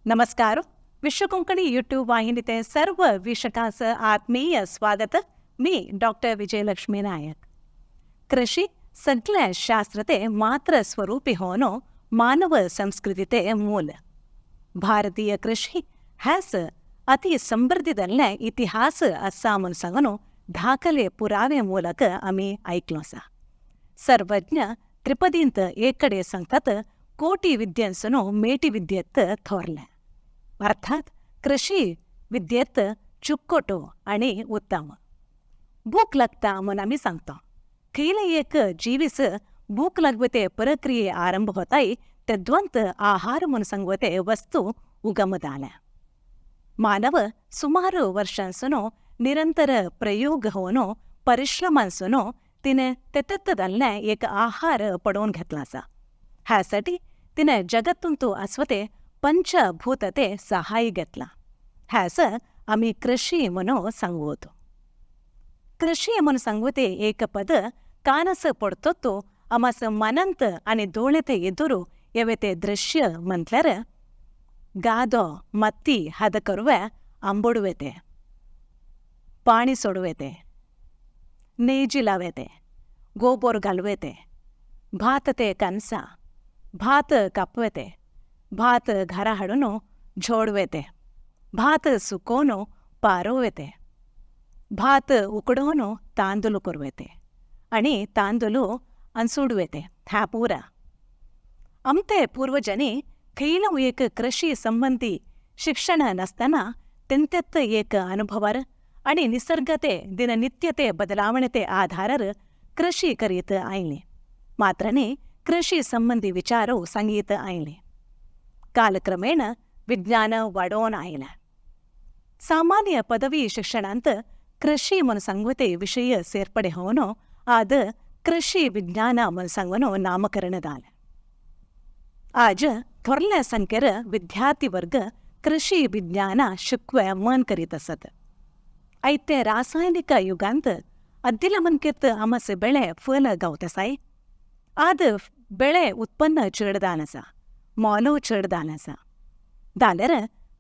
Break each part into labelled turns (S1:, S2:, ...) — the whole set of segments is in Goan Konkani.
S1: नमस्कार. विश्व कोंकणी यूट्यूब वाहिनीते सर्व वीक्षकांचं आत्मीय स्वागत. मी डॉक्टर विजयलक्ष्मी नायक. कृषी सगळ्या शास्त्र ते मात्र स्वरूपी होनो मानव संस्कृती ते मूल. भारतीय कृषी हॅस अति समृद्धी इतिहास असा म्हूण सांगून दाखले पुरावे ಮೂಲಕ आमी ऐकलो आसा. सर्वज्ञ त्रिपदींत एक कडेन सांगतात, कोटी विद्येंसून मेटी विद्येत थोरलें. अर्थात कृषी विद्येत चुक्कोटो आनी उत्तम. भूक लागता म्हूण आमी सांगता. खंयले एक जिवीस भूक लागवते प्रक्रिये आरंभ होताय ते द्वंत आहार म्हूण सांगवते वस्तू उगम जाल्या. मानव सुमार वर्षांसून निरंतर प्रयोग होवन परिश्रमांसून तिने तेतत्तदल्लें एक आहार पडोवन घेतला आसा. ह्यासाठी तिने जगत्तुंतू आस्वते पंचभूतते सहाय्य घेतला. ह्यास आमी कृषी म्हणून सांगवतो. कृषी म्हणून सांगवते एक पद कानस पडतो आमास मनंत आनी दोळेते एदुरू येवेते दृश्य म्हटल्यार गादो मत्ती हद करुवे आंबोडवेते, पाणी सोडवेते, नेजी लावेते, गोबोर घालवेते, भात ते कनसा, भात कापवेते, भात घरा हाडून झोडवेते, भात सुकोवन पारोवेते, भात उकडोवन तांदूळ करवेते आनी तांदूळ अनसुडवेते. ह्या पुरा आमते पूर्वजांनी खंयलो एक कृषी संबंदी शिक्षण नासतना तेंतेत एक अनुभवार आनी निसर्गते दिननित्यते बदलावणेते आधारार कृषी करीत आयले. मात्रने कृषी संबंदी विचारो सांगीत आयले. कालक्रमेण विज्ञान वाडोवन आयलें. सामान्य पदवी शिक्षणांत कृषी म्हूण सांगवते विशय सेर्पडे होवन आद कृषी विज्ञान म्हूण सांगून नामकरण जालें. आज थोरल्या संख्येर विद्यार्थी वर्ग कृषी विज्ञान शिकवे मन करीत आसत. आयते रासायनिक युगांत अद्दिला मनकेत आमस बेळे फल गावत आसाय. आद बेळे उत्पन्न चड जावन आसा, मोलो चड जावन आसा, जाल्यार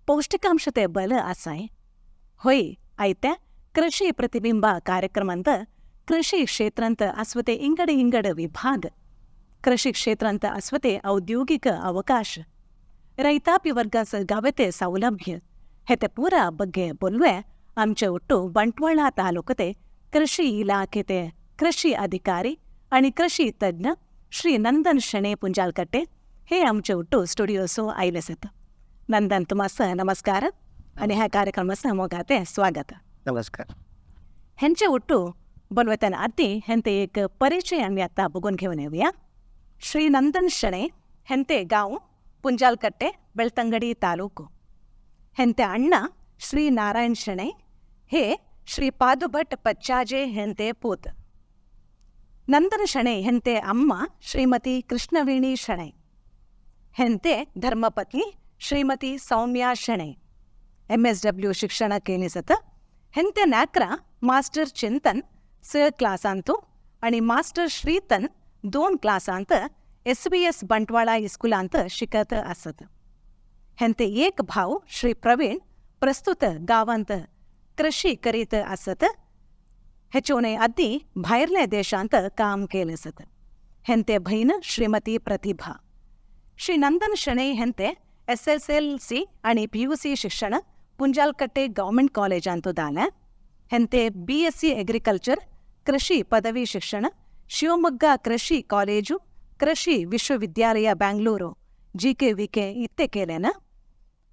S1: पौश्टिकांश ते बल आसाय. होय आयत्या कृषी प्रतिबिंब कार्यक्रमांत कृषी क्षेत्रांत आस्वते इंगड इंगड विभाग, कृषी क्षेत्रांत आस्वते औद्योगिक अवकाश, रैतापी वर्गास गावते सौलभ्य हे ते पूरा ಬಗ್ಗೆ बोलवे आमचे ಒಟ್ಟು ಬಂಟ್ವಾಳ ತಾಲೂಕತೆ ಕೃಷಿ ಇಲಾಖೆತೆ कृषी अधिकारी आणि कृषी तज्ञ श्री नंदन शणे पुंजालकट्टे हे आमचे ಒಟ್ಟು स्टुडियोसो आयले आसात. नंदन, तुमास नमस्कार आणि ह्या कार्यक्रमास मोगाते स्वागत.
S2: नमस्कार.
S1: हेंचे ಒಟ್ಟು बोलवताना आदी हेंते एक परिचय आमी आतां बघून घेवन येवया. श्री नंदन शणे हेंते गांव पुंजालकट्टे, बेಳ್ತಂಗಡಿ ತಾಲೂಕು. हेंते अण्ण श्री नारायण शणे हे श्री पादुभट पच्चाजे हेंते पूत. ನಂದನ ಶಣೆ ಹೆಂತೆ ಅಮ್ಮ ಶ್ರೀಮತಿ ಕೃಷ್ಣವೇಣಿ ಶಣೈ, ಹೆಂತೆ ಧರ್ಮಪತ್ನಿ ಶ್ರೀಮತಿ ಸೌಮ್ಯ ಶಣೈ. MSW ಶಿಕ್ಷಣ ಕೇಳಿಸತ. ಹೆಂತೆ ನಾಕ್ರ मास्टर चिंतन स क्लासांतू आणि मास्टर श्रीतन 2 क्लासांत SVS Bantwal इस्कुलांत शिकत आसत. हेंते एक भाव श्री प्रवीण प्रस्तुत गांवांत कृषी करीत आसत. हेचोने आदी भायरल्या देशांत काम केलें आसत. हेंते भयण श्रीमती प्रतिभा. श्री नंदन शणै हेंते SSLC आणि PUC शिक्षण पुंजालकट्टे गव्हर्मेंट कॉलेजांतू जालें. हेंते BSc agriculture ಕೃಷಿ ಪದವಿ ಶಿಕ್ಷಣ ಶಿವಮೊಗ್ಗ ಕೃಷಿ ಕಾಲೇಜು, ಕೃಷಿ ವಿಶ್ವವಿದ್ಯಾಲಯ ಬ್ಯಾಂಗ್ಳೂರು GKVK ಇತ್ತೆ ಕೇಲೇನ.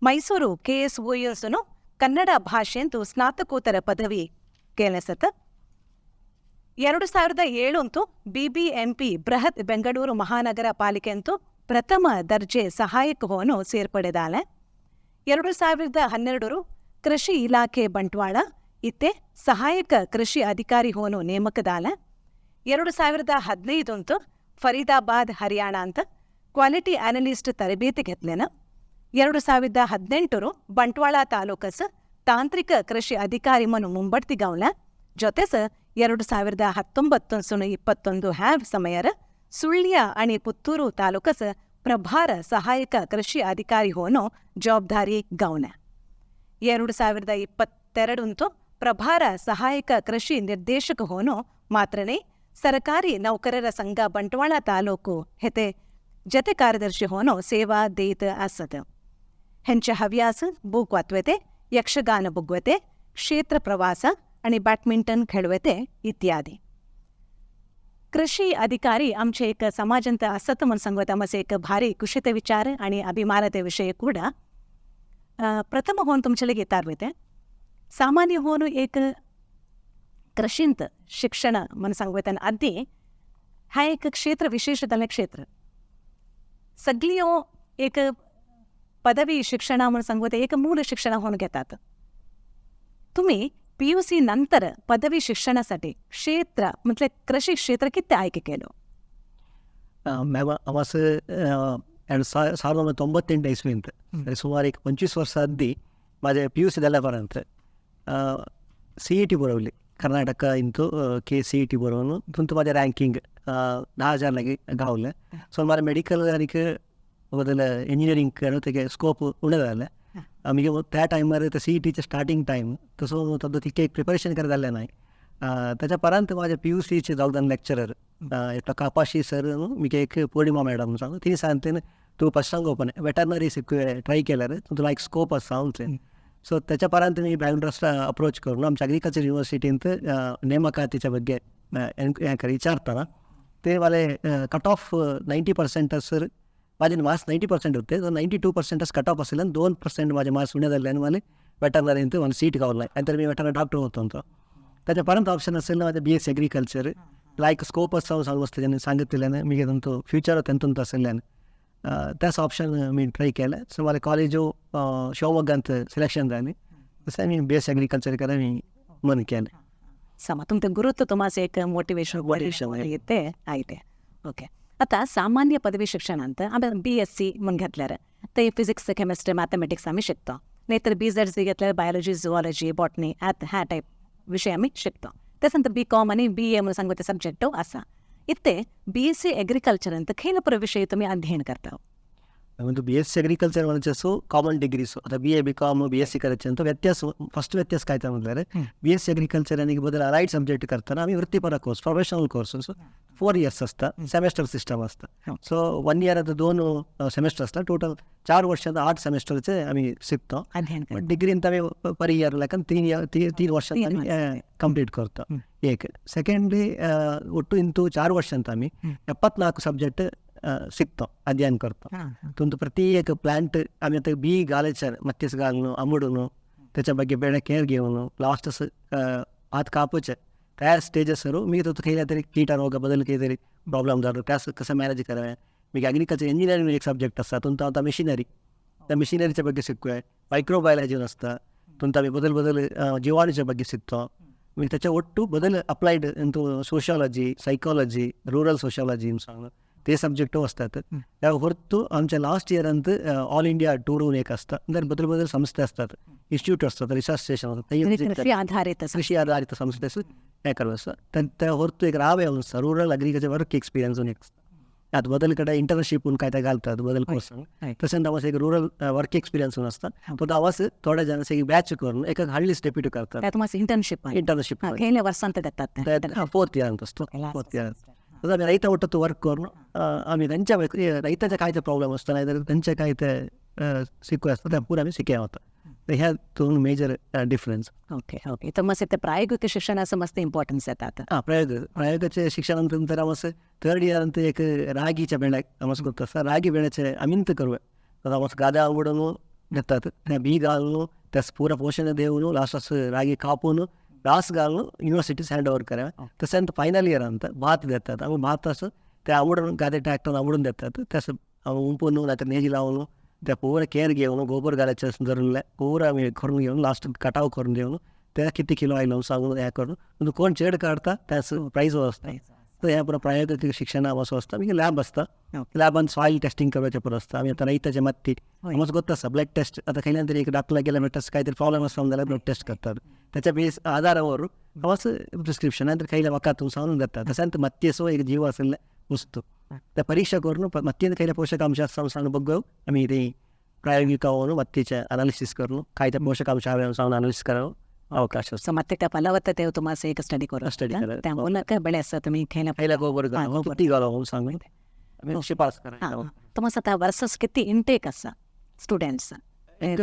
S1: ಮೈಸೂರು KSOUಸುನು ಕನ್ನಡ ಭಾಷೆಂತು ಸ್ನಾತಕೋತ್ತರ ಪದವಿ ಕೇಲೆಸತ. 2007 BBMP ಬೃಹತ್ ಬೆಂಗಳೂರು ಮಹಾನಗರ ಪಾಲಿಕೆಂತು ಪ್ರಥಮ ದರ್ಜೆ ಸಹಾಯಕ ಹೋನು ಸೇರ್ಪಡೆದಾಲೆ. 2012 ಕೃಷಿ ಇಲಾಖೆ ಬಂಟ್ವಾಳ ಇತ್ತೆ ಸಹಾಯಕ ಕೃಷಿ ಅಧಿಕಾರಿ ಹೋನು ನೇಮಕದಾಲ. 2015 ಫರೀದಾಬಾದ್ ಹರಿಯಾಣ ಅಂತ ಕ್ವಾಲಿಟಿ ಅನಲಿಸ್ಟ್ ತರಬೇತಿ घेतलेನ. 2018 ಬಂಟ್ವಾಳ ತಾಲೂಕಸ್ ತಾಂತ್ರಿಕ ಕೃಷಿ ಅಧಿಕಾರಿ ಮನು ಮುಂಬಡ್ತಿ गावला. ಜೊತೆಸ 2019 21 have ಸಮಯರ ಸುಳ್ಯ आणि ಪುತ್ತೂರು ತಾಲೂಕಸ್ ಪ್ರಭಾರ ಸಹಾಯಕ ಕೃಷಿ ಅಧಿಕಾರಿ ಹೋನೋ ಜವಾಬ್ದಾರಿ ಗೌನ. 2022 ಪ್ರಭಾರ ಸಹಾಯಕ ಕೃಷಿ ನಿರ್ದೇಶಕ ಹೋನೋ ಮಾತ್ರನೇ ಸರ್ಕಾರಿ ನೌಕರರ ಸಂಘ ಬಂಟ್ವಾಳ ತಾಲೂಕು ಹೆತೆ ಜತೆ ಕಾರ್ಯದರ್ಶಿ ಹೋನೋ ಸೇವಾ ದೇತ್ ಆಸದ. ಹೆಂಚ ಹವ್ಯಾಸ ಬೂಕ್ ವಾತ್ವೆತೆ, ಯಕ್ಷಗಾನ ಬುಗ್ವತೆ, ಕ್ಷೇತ್ರ ಪ್ರವಾಸ आणि बॅडमिंटन खेळवते इत्यादी. कृषी अधिकारी आमचे एक समाजांत असत म्हणून सांगत आमचे एक भारी कुशीते विचार आणि अभिमानाते विषय ಕೂಡ. प्रथम होऊन तुमचे लगे येतार सामान्य होऊन एक कृषींत शिक्षण म्हणून सांगता आदी हा एक क्षेत्र विशेष जाल्लें क्षेत्र. सगळ्यो एक पदवी शिक्षण म्हणून सांगता एक मूल शिक्षण होऊन घेतात. तुम्ही PUC नंतर पदवी शिक्षणासाठी क्षेत्र म्हटलं कृषी क्षेत्र किती आಯ್ಕೆ केलं?
S2: मॅम, असं 1998 इस्वींत सुमार एक 25 वर्सां आदी माझे PUC जाल्या उपरांत CET बरोवली. कर्नाटक इंतू KCET बरोवन तुमचं माझे रँकिंग 10,000 लागी गावलें. सो माझे मेडिकल आनीक बदल इंजिनियरींग करून तेगे स्कोप उणें जालें. आमी त्या टायमार ते CETचे स्टार्टींग टायम तसो तो तितकें एक प्रिपरेशन कर जालें नाय. त्याच्या परांत माझे PUCचे जावदान लेक्चरर एकटो कापाशी सर मिगे एक पौर्णिमा मॅडम सांग तिने सांगते तूं पशुसंगोपन वेटरनरी ट्राय केल्यार तुला एक स्कोप आसा म्हणलें. सो त्याच्या परांत मी बँक ट्रस्ट अप्रोच करून आमच्या अग्रिकल्चर युनिवर्सिटींत ನೇಮಕಾತಿच्या ಬಗ್ಗೆ विचारताना ते वाले कट ऑफ 90% सर माझे मार्क्स 90% होते. 92% कट ऑफ आशिल्ल्यान 2% माझे मार्क्स उणे जाल्ले आनी मला वेटरनरींत मला सीट गावलें. नंतर मी वेटरनरी डॉक्टर होतो. त्याच्या परंत ऑप्शन असेल माझे BSc agriculture like scope आसा सांगू सांगितल्यान मी तुमचो फ्युचर तेंतून आशिल्ल्यान त्याच ऑप्शन मी ट्राय केलें. सो मला कॉलेजू शिवमोग्गांत सिलेक्शन जालें. तशें मी BSc agriculture करा मी मन केलें.
S1: समा तुमचं गुरुत्व तुम्हाला एक मोटिवेशन येते आयते. ओके, आता सामान्य पदवी शिक्षणांत आम्ही BSc म्हणून घेतल्यार ते फिजिक्स, केमिस्ट्री, मॅथमॅटिक्स आम्ही शिकतो. नाहीतर BZC घेतल्यार बायोलॉजी, झुऑलॉजी, बॉटनी ह्या टायप विषय आम्ही शिकतो. त्यानंतर BCom आणि BA म्हणून सांगू ते सब्जेक्ट आसा. इथे BSc agriculture ಅಂತ खंयला विषय तुम्ही अध्ययन करता?
S2: ಒಂದು BSc agriculture म्हणचे ಕಾಮನ್ ಡಿಗ್ರೀಸ್ ಅಥವಾ BA BCom BSc करायचे ಅಂತ ವ್ಯತ್ಯಾಸ. ಫಸ್ಟ್ ವ್ಯತ್ಯಾಸ काय म्हटल्यार BSc agriculture आनी बदल अलाइड सब्जेक्ट करताना आमी वृत्तीपरा कोर्स, प्रोफेशनल कोर्स 4 इयर्स असता, सेमेस्टर सिस्टम असता. सो 1 इयर आता 2 सेमेस्टर असता, टोटल 4 वर्षात 8 सेमेस्टरचे आम्ही शिकतो. डिग्रींत आमी पर इयर लेखन 3 वर्षात आमी कंप्लीट करतो. एक सेकेंडली ಒಟ್ಟು ಇಂತೂ 4 ವರ್ಷಂತ आमी 74 सब्जेक्ट शिकतो, अध्ययन करतो. तुमचं प्रति एक प्लांट आम्ही आता बी घालायचं, मत्तीस घालून आंबडून त्याच्या ಬಗ್ಗೆ बेळे केअर घेऊन लास्ट हात कापूचे त्या स्टेजेसवर मी तो खंयला तरी कीट रोग बदल काहीतरी प्रॉब्लेम जालो त्यास कसं मॅनेज करावे. मी ॲग्रिकल्चर इंजिनिअरिंग एक सब्जेक्ट असता, तुमचं आता मशिनरी, त्या मशिनरीच्या ಬಗ್ಗೆ शिकूय. मायक्रोबायोलॉजी असता, तुमचं आम्ही बदल बदल जीवाणूच्या ಬಗ್ಗೆ शिकतो. मी त्याच्या ಒಟ್ಟು बदल applied into sociology, psychology, rural sociology सांगून ते सब्जेक्टू असतात. त्या ಹೊರತು आमच्या लास्ट इयरांत ऑल इंडिया टूर एक असता, म्हणजे बदल बदल संस्थे असतात, इन्स्टिट्यूट असतात, रिसर्च स्टेशन असतात,
S1: कृषी आधारित
S2: कृषी आधारित संस्थे हे करू असतं. त्या ಹೊರತು एक रावे आसा रुरल अग्रिकल्चर वर्क एक्सपिरियन्स एक आतां बदल कडेन इंटर्नशीप काय ते घालतात बदल कोर्स. तशेंच आवाज एक रुरल वर्क एक्सपिरियन्स आसता, तो आवाज थोडे जण एक बॅच करून एक हळ्ळी स्टेपिटू करतात.
S1: इंटर्नशीप
S2: इंटर्नशीप
S1: वर्सांत देतात,
S2: 4th year असतो. 4th year आम्ही रैता ಒಟ್ಟತ್ತು वर्क करून आम्ही त्यांच्या रैताचे काय ते प्रॉब्लेम असता नाही तर त्यांचे काय ते शिकू असतात त्या पुरा आम्ही शिकया होता. ह्या दोन मेजर डिफरन्स.
S1: ओके ओके, तर मस्त ते प्रायोगिक शिक्षणाचं मस्त इम्पॉर्टन्स येतात.
S2: हां, प्रयोगाचे शिक्षण नंतर मस्त 3rd year ಅಂತ एक रागीच्या बेळे मस्त ಗೊತ್ತ सर, रागी बेळेचे आमींत करूया. तर मस्त गादा आवडून घेतात, त्या बी घालून त्यास पुरा पोषण देऊन लास्ट रागी कापून रास घालून युनिव्हर्सिटीज हँड ओव्हर करा. तसेच फायनल इयर ಅಂತ भात देतात. आम्ही भात असं ते आवडून गादे ट्रॅक्टर आवडून देतात, त्यास उंपून नाहीतर नेजी लावून त्या पुरा केअर घेऊन गोबर घालायचं जरूर पुरा आम्ही करून घेऊन लास्ट कटाव करून देऊन त्या किती किलो आयलो सांगून हे करून म्हणजे कोण चेड काढता त्याच प्राईज असता. तर ह्या पुरा प्रायोगिक शिक्षण असं असतं. आम्ही लॅब असता, लॅबान सॉईल टेस्टिंग करवायचे पुरो असता. आम्ही आता रैताचे माती आमचं गोत आसा ब्लड टेस्ट. आता खंयल्यान तरी एक डॉक्टरला गेल्या ब्लड टेस्ट काहीतरी प्रॉब्लेम आसा जाल्यार ब्लड टेस्ट करतात, त्याच्या बेस आधारावर आवाज प्रिस्क्रिप्शन नंतर खंयल्या वखद सांगून देतात. तशेंच मातयेचो एक जीव आशिल्ले वस्तू त्या परीक्षा करून मत्तेन खंयले पोशकांश आसा सांगून बघू आमी ते प्रायोगिक मत्तीचे अनालिसिस करून काय ते पोषकांश हवे सांगून अनालिसिस करावं ಅವಕಾಶ.
S1: ಸೊ ಮತ್ತೆ ಫಲವತ್ತತೆ तुम्हाला एक स्टडी करू
S2: स्टडी करा.
S1: त्या ಮೂಲಕ ಬೆಳೆ असं तुम्ही खेळला
S2: खयला गोबर किती घालव सांगून आमी शिफारस करा.
S1: तुम्हाला आता वर्सस किती इंटेक असा स्टुडंट्स?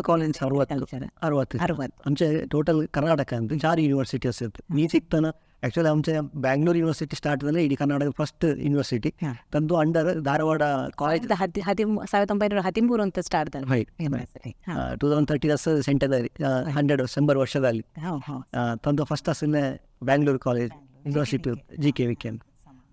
S2: ಕಾಲೇಜ್ 60 60.
S1: 60.
S2: आमचे टोटल कर्नाटक ಅಂತ 4 ಯೂನಿವರ್ಸಿಟಿ असतात. मी शिकताना ॲक्च्युअली आमच्या ಬ್ಯಾಂಗ್ಳೂರ್ ಯೂನಿವರ್ಸಿಟಿ ಸ್ಟಾರ್ಟ್ झालं, ಇಡೀ ಕರ್ನಾಟಕ ಫಸ್ಟ್ ಯೂನಿವರ್ಸಿಟಿ ತಂದು ಅಂಡರ್ ಧಾರವಾಡ ಕಾಲೇಜ್.
S1: 1913 ಅಂತ ಸ್ಟಾರ್ಟ್
S2: ರೈಟ್, 2013 ಅಸ್ ಸೆಂಟನರಿ 100 100 ವರ್ಷದಲ್ಲಿ ತಂದು ಫಸ್ಟ್ असले Bangalore college university G K V K ಅಂತ.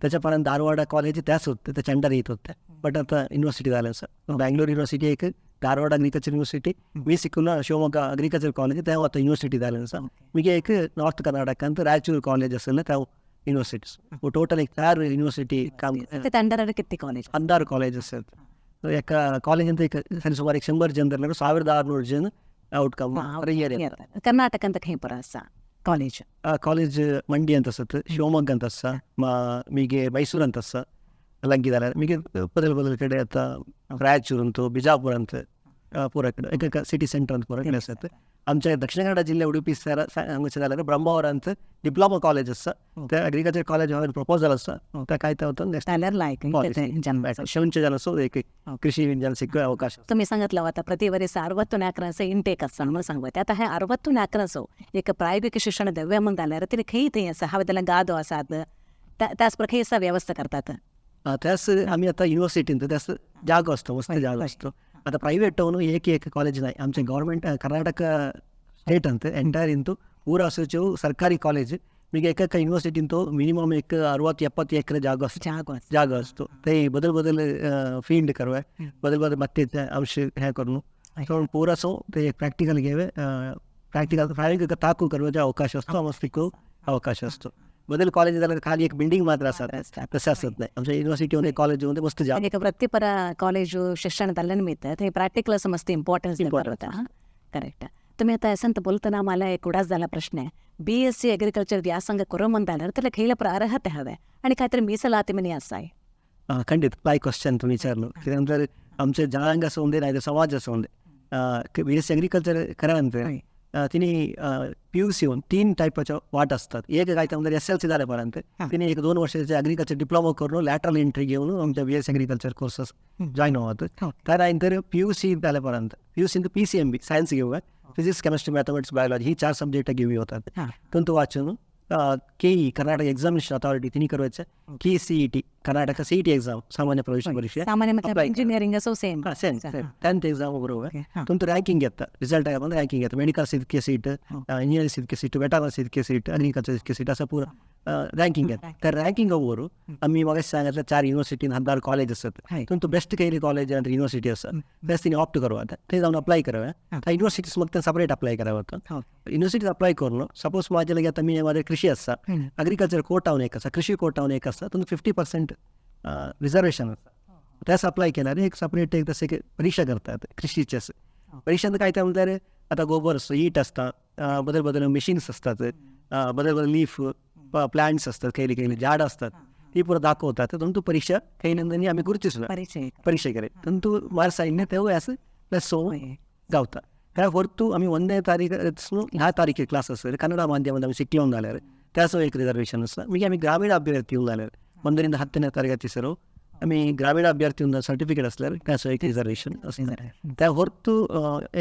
S2: त्याच्यापर्यंत धारवाड कॉलेज त्याच होतं, त्याच्या अंडर येत होतं, बट आता युनिव्हर्सिटी झालं सर. बँगलोर युनिव्हर्सिटी एक, धारवाड अग्रिकल्चर युनिव्हर्सिटी, मी ಸಿಕ್ಕುನ ಶಿವಮೊಗ್ಗ ಅಗ್ರಿಕಲ್ಚರ್ ಕಾಲೇಜ್ त्या आता युनिव्हर्सिटी झालं सर. ಮಿಗೆ एक ನಾರ್ತ್ ಕರ್ನಾಟಕ ಅಂತ ರಾಯಚೂರು ಕಾಲೇಜ್ असले त्या युनिव्हर्सिटीज. टोटल एक 4 युनिव्हर्सिटी काम.
S1: अंडर किती कॉलेज?
S2: 16 ಕಾಲೇಜಸ್ आहेत. एका ಕಾಲೇಜ್ ಅಂತ एक ಸರಿ ಸುಮಾರು 100 ಜನ 1600 ಜನ ಔಟ್ಕಮ್.
S1: ಕರ್ನಾಟಕ ಅಂತ ಖೈಪುರ ಅಸ ಕಾಲೇಜ್?
S2: ಕಾಲೇಜ್ ಮಂಡ್ಯ ಅಂತ ಅಸತ್, ಶಿವಮೊಗ್ಗ ಅಂತ ಅಸ, ಮಿಗೆ ಮೈಸೂರು ಅಂತ ಅಸ ಲಂಗಿದ್ದಾರೆ. ಮಿಗೆ ಬದಲು ಬದಲು ಕಡೆ ಅತ್ತ ರಾಯಚೂರು ಅಂತು, ಬಿಜಾಪುರ ಅಂತ ಪೂರ ಕಡೆ, ಏಕ ಸಿಟಿ ಸೆಂಟರ್ ಅಂತ ಪೂರ ಕಡೆ ಅಸತ್. आमच्या दक्षिण कन्नड जिल्हे उडुपी सर हांगासर जाल्यार ब्रह्मावर ಅಂತ ಡಿಪ್ಲೊಮಾ ಕಾಲೇಜ್ आसा, ते अग्रिकल्चर कॉलेज हांवें प्रपोजल आसा, त्या काय ते नेक्स्ट
S1: लायक
S2: शंचे जन असो एक ಕೃಷಿ ವಿಜ್ಞಾನ ಸಿಕ್ಕುವ ಅವಕಾಶ.
S1: तुम्ही सांगितलं आता प्रति वर्ष 64 असं इंटेक असतं म्हणून सांगते. आता हे 64 असो एक प्रायोगिक शिक्षण द्यावे म्हणून जाल्यार तिने खंय थंय आसा हांवें त्याला गादो आसात त्याच खंय असा व्यवस्था करतात?
S2: त्यास आम्ही आता युनिव्हर्सिटीन त्यास जागो असतो, मस्त जागो असतो. आता ಪ್ರೈವೇಟ್ ಅವನು ಏಕೆ ಏಕ ಕಾಲೇಜ್ नाही, आमचे ಗೌರ್ಮೆಂಟ್ ಕರ್ನಾಟಕ ಸ್ಟೇಟ್ ಅಂತ ಎಂಟೈರ್ ಇಂತು ಪೂರ ಅಸೋಚು ಸರ್ಕಾರಿ ಕಾಲೇಜ್. ಈಗ ಏಕಕ್ಕ ಯೂನಿವರ್ಸಿಟಿಂತು ಮಿನಿಮಮ್ एक 60-70 ಎಕರೆ ಜಾಗ ಜಾಗ असतो. ते बदल बदल फील्ड करवे, बदल बदल ಮತ್ತೆ अंश हे करून ಸೊ ಪೂರ ಸೊ ते प्रॅक्टिकल घेवे, प्रॅक्टिकल प्रायोगिक ताकू करण्याचा ಅವಕಾಶ असतो, आम्हाला शिकू ಅವಕಾಶ असतो. बदल कॉलेज झाल्यावर खाली एक बिल्डिंग मात्र असतात, तसं असत नाही. आमच्या युनिव्हर्सिटीमध्ये कॉलेजमध्ये मस्त जागा.
S1: एक ವೃತ್ತಿಪರ ಕಾಲೇಜು शिक्षणದಲ್ಲಿ निमित्त ते प्रॅक्टिकल मस्त इम्पॉर्टन्स होता. करेक्ट. तुम्ही आता असं बोलताना मला एक उडास झाला प्रश्न आहे, BSc agriculture ವ್ಯಾಸಂಗ करू म्हणताना त्याला खेळला अर्हते हवे आणि काहीतरी ಮೀಸಲಾತಿ म्हणे असं आहे.
S2: ಖಂಡಿತ ಬಾಯ್ ಕ್ವಶನ್ तुम्ही विचारलं. त्यानंतर आमचे जनांग असं होऊन दे नाही तर समाज असं होऊन दे, BSc agriculture करा नंतर तिने PUC होऊन 3 टाईपाच्या वाट असतात. एक काय तर SLC झाल्यापर्यंत तिने 1-2 वर्षाचे अग्रिकल्चर डिप्लोमा करून लॅटरल एंट्री घेऊन आमच्या BSc agriculture courses join होतात. त्यानंतर PUC झाल्यापर्यंत PUC PCMB science घेऊया, फिजिक्स केमिस्ट्री मॅथमॅटिक्स बायोलॉजी ही 4 सब्जेक्ट घेऊया होतात. तंतु वाचून KE Karnataka examination authority तिने करायचं, KCET Karnataka CET exam सामान्य प्रवेश परीक्षा.
S1: सामान्य इंजिनिअरिंग असो same
S2: same same 10th exam बरोबर तुमचं रँकिंग येतं, रिझल्ट आहे पण रँकिंग येतं. मेडिकल इतके सीट, इंजिनिअरिंग इतके सीट, वेटरनरी इतके सीट, अग्रिकल्चर इतके सीट, असं पुरं रँकिंग येतं. तर रँकिंग वर आम्ही मग सांगितलं 4 युनिव्हर्सिटी 16 कॉलेज असतात. तुमचं बेस्ट काही कॉलेज आणि युनिव्हर्सिटी असं त्यास तिने ऑप्ट करावं, ते जाऊन अप्लाय करावं. त्या युनिव्हर्सिटीज मग ते सेपरेट अप्लाय करावं होतं. युनिव्हर्सिटीज अप्लाय करून सपोज माझ्या लगे आता मी माझे कृषी असता अग्रिकल्चर कोटावन एक आसा, कृषी कोटावन एक आसा, तुमचं 50% रिझर्वेशन आसा. त्यास अप्लाय केल्यार एक सेपरेट एक तसे परीक्षा करतात कृषीचे. परीक्षा काय ते म्हणल्यार आता गोबर असतो, ईट असता, बदल बदल मशीन्स असतात, बदल बदल लीफ प्लांट्स असतात, खयली खयली झाड असतात, ती पुरा दाखवतात. तुमचं परीक्षा काही नंतर आम्ही गुरुतीसला परीक्षा करे तंतु मार्क्स आयिल्ले तेवूय आसा प्लस सो गावता. त्या ಹೊರತು आमी 1ನೇ तारीख ह्या तारखेर क्लास आसतले कन्नड माध्यमांत आमी शिकले जाल्यार त्याचो एक रिझर्वेशन आसा. मागीर आमी ग्रामीण अभ्यर्थी जाल्यार 1 ರಿಂದ 10ನೇ ತರಗತಿ सर आमी ग्रामीण अभ्यर्थी सर्टिफिकेट आसल्यार त्याचो एक रिझर्वेशन आसता. त्या ಹೊರತು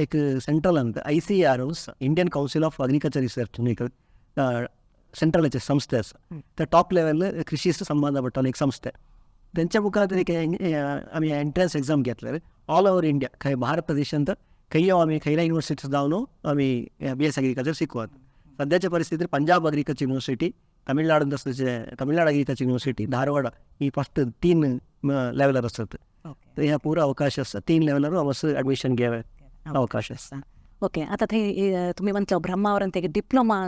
S2: एक सेंट्रल ಅಂತ ICAR Indian Council of Agriculture Research एक सेंट्रलाचे संस्थे आसा, त्या टॉप लेवल कृषी संबंधपट्ट एक संस्थे. त्यांच्या मुखार एक आमी एंट्रन्स एक्झाम घेतल्यार ऑल ओवर इंडिया खंय भारत देशांत खंय आमी खंयल्या युनिव्हर्सिटीत जावन आमी BSc agriculture शिकवत. सध्याच्या परिस्थितीत पंजाब अग्रिकल्चर युनिव्हर्सिटी, तमिळनाडूंत आसा तमिळनाडू अग्रिकल्चर युनिव्हर्सिटी, धारवाड ही फस्ट 3 लेवलार आसत. तर ह्या पुरो अवकाश आसा, 3 लेवलार हांगासर एडमिशन घेवे अवकाश आसा.
S1: ओके. आता ते तुम्ही म्हटलं ब्रह्मावर ते डिप्लोमा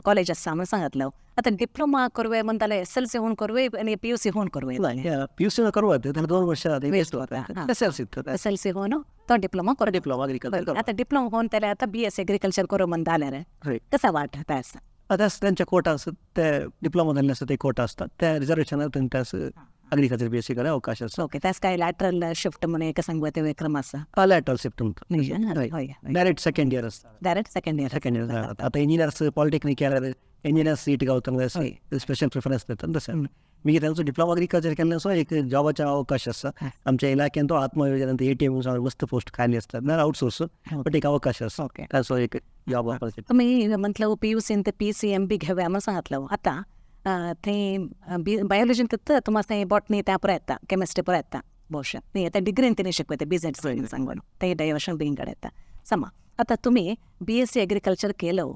S1: कॉलेज आसा म्हणून सांगितलं. आता डिप्लोमा करूया म्हणताले SLC होऊन करूया आणि PUC होऊन करूया?
S2: PUC करूया त्याला 2 वर्ष SLC
S1: SLC होऊन तो डिप्लोमा करू,
S2: डिप्लोमा अग्रिकल्चर.
S1: आता डिप्लोमा होऊन त्याला आता BSc agriculture करू म्हणताले कसा वाट आसा?
S2: आता त्यांच्या कोटा असत, ते डिप्लोमा झाले असतात ते कोटा असतात, त्या रिझर्वेशनार त्यास अग्रिकल्चर बी एस सी कराय अवकाश आसा.
S1: ओके, त्यास काय लॅटरल शिफ्ट म्हणून एक सांगता क्रम आसा?
S2: लॅटरल शिफ्ट म्हणटा, डायरेक्ट सेकंड इयर आसता.
S1: Direct second year.
S2: Second year. आतां इंजिनियर्स पॉलिटेक्नीक केल्यार इंजिनियर सीट गावता, स्पेशल प्रिफरन्स दितात तशें. मागीर तांचो डिप्लोमा अग्रिकल्चर केल्ले सो एक जॉबाचो अवकाश आसा. आमच्या इलाक्यान तो आत्मयोजन ATM मस्त पोस्ट खाली असतात ना, आउटसोर्स, बट एक अवकाश आसा ताचो एक जॉब.
S1: तुमी म्हटलं PUC PCMB घेवया म्हणून सांगितलं. आतां थंय बायोलॉजीन तुमकां थंय बॉटनी त्या पुरो येता, केमिस्ट्री पुरो येता भोवशा न्ही. आतां डिग्रीन तिणें शिकयता बिझनेस सांगून थंय डायवर्शन बीन येता समा. आतां तुमी BSc agriculture केलो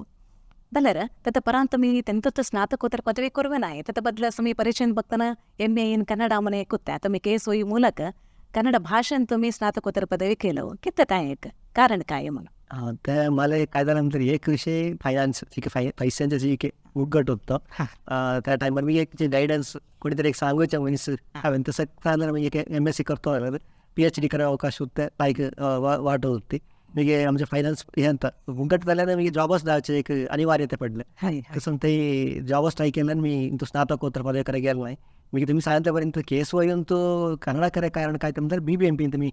S1: जाल्यार ताच्या परांत तुमी तेंत स्नातकोत्तर पदवी करूं नाय, ताच्या बदला तुमी परिचय बघताना MA in Kannada म्हण एकूच तुमी केसोई ಮೂಲಕ कन्नड भाशेन तुमी स्नातकोत्तर पदवी केलो, कितें तें एक कारण काय म्हणून?
S2: हां, ते मला काय झालं एक विषय फायनान्स पैशांचे जी एक मुग्गट होतं त्या टायमार मी एक गायडन्स कोणीतरी एक सांगूचे मनीस हांवें तसं जाल्यार मागीर एक MSc करतो जाल्यार PhD कराय अवकाश होते, लायक वाट होती. मागीर आमचे फायनान्स हे ಅಂತ मुग्गट जाल्यार मागीर जॉबच जावचे एक अनिवार्यते पडले. तसं ते जॉबच ट्राय केल्यान मी इंतू स्नातकोत्तर पदवी कराय गेलो नाही. मागीर तुमी सांगितल्यापर्यंत केस वयंतू कन्नड कराय कारण काय तर BBMP तुमी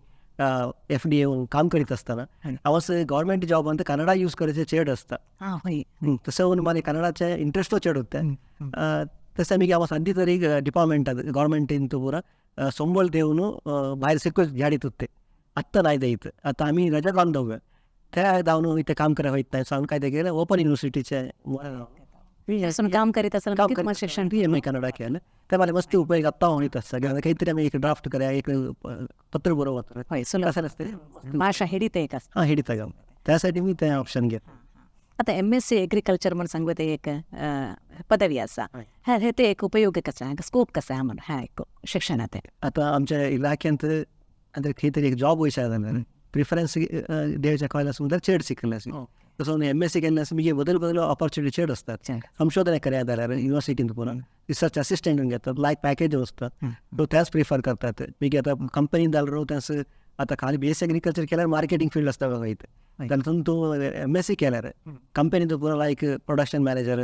S2: FDA काम करीत असताना हांव गव्हर्मेंट जॉब अंत कन्नड यूज करायचे चेड असता. तसं मला कन्नडाचे इंट्रेस्टो चेड होते. तसं मी हांव सद्दी तरी डिपार्टमेंट गव्हर्मेंटीन पुरा संबळ देवन भायर सिक्को झाडीत होते. आत्ता नाही देत, आता आम्ही रजा घालून जाऊया त्या धावन इथे काम करायला होत नाही सांगून काय ते केलं ओपन युनिव्हर्सिटीचे
S1: काम करीत असेल
S2: शिक्षण MA Kannada केलं त्या मला मस्त उपयोग आत्ता होत असता. काहीतरी आम्ही एक ड्राफ्ट करा, एक पत्र बरोबर
S1: भाषा हिडित एक
S2: हां हिडित गाव, त्यासाठी मी ते ऑप्शन घेतलं.
S1: आता MSc agriculture म्हणून सांगू एक पदवी आसा, हे ते एक उपयोग कसा स्कोप कसा आहे म्हणून ह्या एक शिक्षणात?
S2: आता आमच्या इलाख्यांत ಅಂದ್ರೆ काहीतरी एक जॉब वयसा जाल्यार प्रिफरन्स द्यायच्या कॉलेज म्हणल्यार चेड शिकले तसं MSc केल्लें आसा मागीर बदल बदल ऑपॉर्च्युनिटी चेड असतात. संशोधन कराय जाल्यार युनिव्हर्सिटीन पुरा रिसर्च असिस्टंट घेतात, लायक पॅकेज असतात, तो त्याच प्रिफर करतात. मागीर आतां कंपनीन जाल्यार त्याच आतां खाली BSc agriculture केल्यार मार्केटींग फिल्ड आसता बघा इथे, जाल्यार तूं MSc केल्यार कंपनीन पुरा like production manager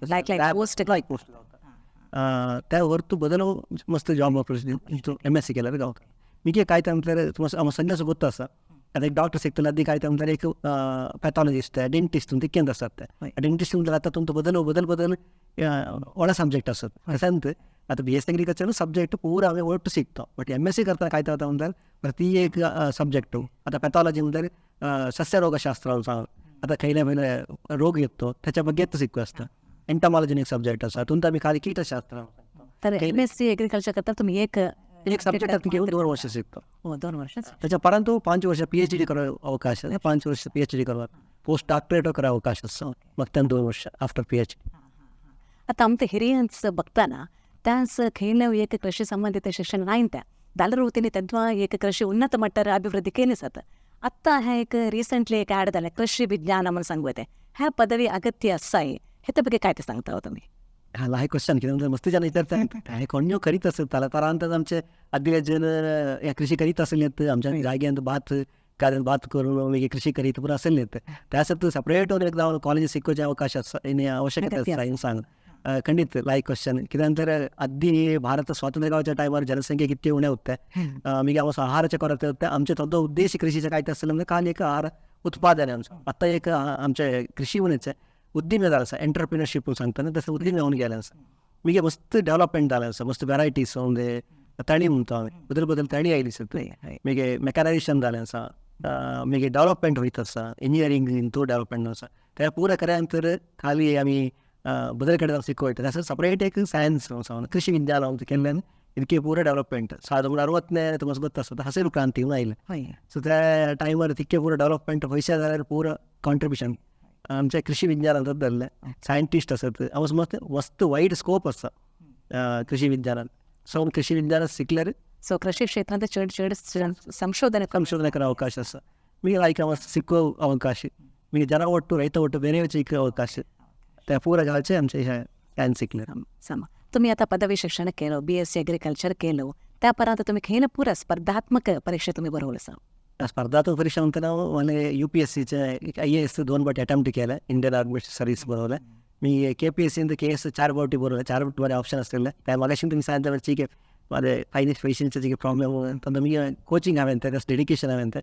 S1: like post
S2: like post गावता. त्या वर तूं बदल मस्त जॉब ऑपॉर्च्युनिटी MSc केल्यार गावता. मागीर काय ते म्हटल्यार तुमकां सगळ्यांचो गोत्त आसा. आतां एक डॉक्टर शिकतले आदी काय ते म्हटल्यार एक पॅथॉलॉजिस्ट डेंटिस्ट तितकेंच आसतात. ते डेंटिस्ट म्हटल्यार आतां तुमकां बदल बदल बदल व्हडा सब्जेक्ट आसत. तशेंच आतां BSc agriculture subject पुरा हांवें ಒಟ್ಟು शिकतो, बट MSc करतना काय जाता म्हटल्यार प्रति एक सब्जेक्ट. आतां पॅथॉलॉजी म्हटल्यार सस्यरोगशास्त्र सांग, आतां खंयले खंयले रोग येतो त्याच्या ಬಗ್ಗೆ शिकू आसता. एंटमॉलॉजी एक सब्जेक्ट आसा, तितूंत आमी खाली कीटशास्त्र.
S1: तर MSc agriculture करता तुमी एक
S2: एक सब्जेक्ट घेऊन 2 वर्ष शिकतो.
S1: हो, 2 वर्ष.
S2: त्याच्या परंतु 5 वर्ष PhD कराय अवकाश, 5 वर्ष PhD करवा, पोस्ट डॉक्टरेट कराय अवकाश आसा, मग त्यान 2 वर्ष आफ्टर PhD.
S1: आता आमचे हिरियन्स बघताना त्यास खंयले एक कृषी संबंधित शिक्षण नाही त्या दालर तिने तेव्हा एक कृषी उन्नत मट्टार अभिवृद्धी केली जाता. आत्ता हे एक रिसेंटली एक ॲड झालं कृषी विज्ञान म्हणून सांगू येते, ह्या पदवी अगत्य असा आहे, हे तर काय ते सांगता हो तुम्ही?
S2: हा लहान क्वेश्चन कितें मस्ती जन विचारता हे कोण्यो करीत आसत तरांत आमचे आदले जन हे कृषी करीत आसले आमच्या जाग्यांत भात कारण भात करून मागीर कृषी करीत पुरो आसले त्यासाठी सपरेट एक जावन कॉलेज शिकोवचे अवकाश आसा आवश्यकता आसा हें सांग. खंडीत लायक क्वेश्चन कित्याक तर आदी भारत स्वातंत्र्य गावच्या टायमार जनसंख्या कितके उणे होते, मागीर आमचो आहाराचे कोरते होते. आमचे तो उद्देश कृषीचे काय आसले म्हणजे काल एक आहार उत्पादन आमचो आतां एक आमचे कृषी म्हणचे उद्यमी जालें आसा, एंटरप्रिनरशीप सांगता न्ही तसं उद्यमी जावन गेलें आसा. मागीर मस्त डेवलपमेंट जालें आसा, मस्त वेरायटीज म्हणजे तणी म्हणटा आमी बदल बदल तणी आयली सर, मागीर मेकनायजेशन जालें आसा, मागीर डेवलपमेंट वयत आसा, इंजिनियरींग हितून डेवलपमेंट आसा. त्या पुरा खऱ्यान तर खाली आमी बदल कडेन शिकवता तसं सपरेट एक सायन्स कृषी विज्ञान आमचं केल्ल्यान इतके पुरा डेवलपमेंट 1960 तुमकां गोत्त आसा हसिरू क्रांती म्हणून आयलें. सो त्या टायमार तितके पुरा डेवलपमेंट पयशे जाल्यार पुरा कॉन्ट्रिब्युशन आमच्या कृषी विज्ञानांत धरलें. सायंटिस्ट आसत हांव मस्त मस्त वायड स्कोप आसा कृषी विज्ञानान. सो कृषी विज्ञानात शिकल्यार
S1: सो कृषी क्षेत्रांत चड चड संशोधन
S2: संशोधन करा अवकाश आसा. मागीर लायक मस्त शिको अवकाश, मागीर जना ಒಟ್ಟು रैत ಒಟ್ಟು ಬೇರೆ शिको अवकाश त्या पुरा गावचे आमचे सायन्स शिकले.
S1: समा तुम्ही आता पदवी शिक्षण केलं, BSc agriculture केलं, त्या परांत तुम्ही खंय पुरा स्पर्धात्मक परीक्षा तुम्ही बरवलं सा?
S2: स्पर्धात्मक परीक्षा म्हणताना मला UPSCचे IAS 2 बाटी अटेम्प्ट केलं, इंडियन आर्मी सर्व्हिस बरवलं. मी KPSC KS 4 बावटी बरवलं, 4 बरे ऑप्शन असलेले त्या मागाशी तुम्ही सांगितलं ठीक आहे. माझे फायनान्स पैशांचे जे प्रॉब्लेम तर मी कोचिंग हांवें तें डेडिकेशन हांवें तें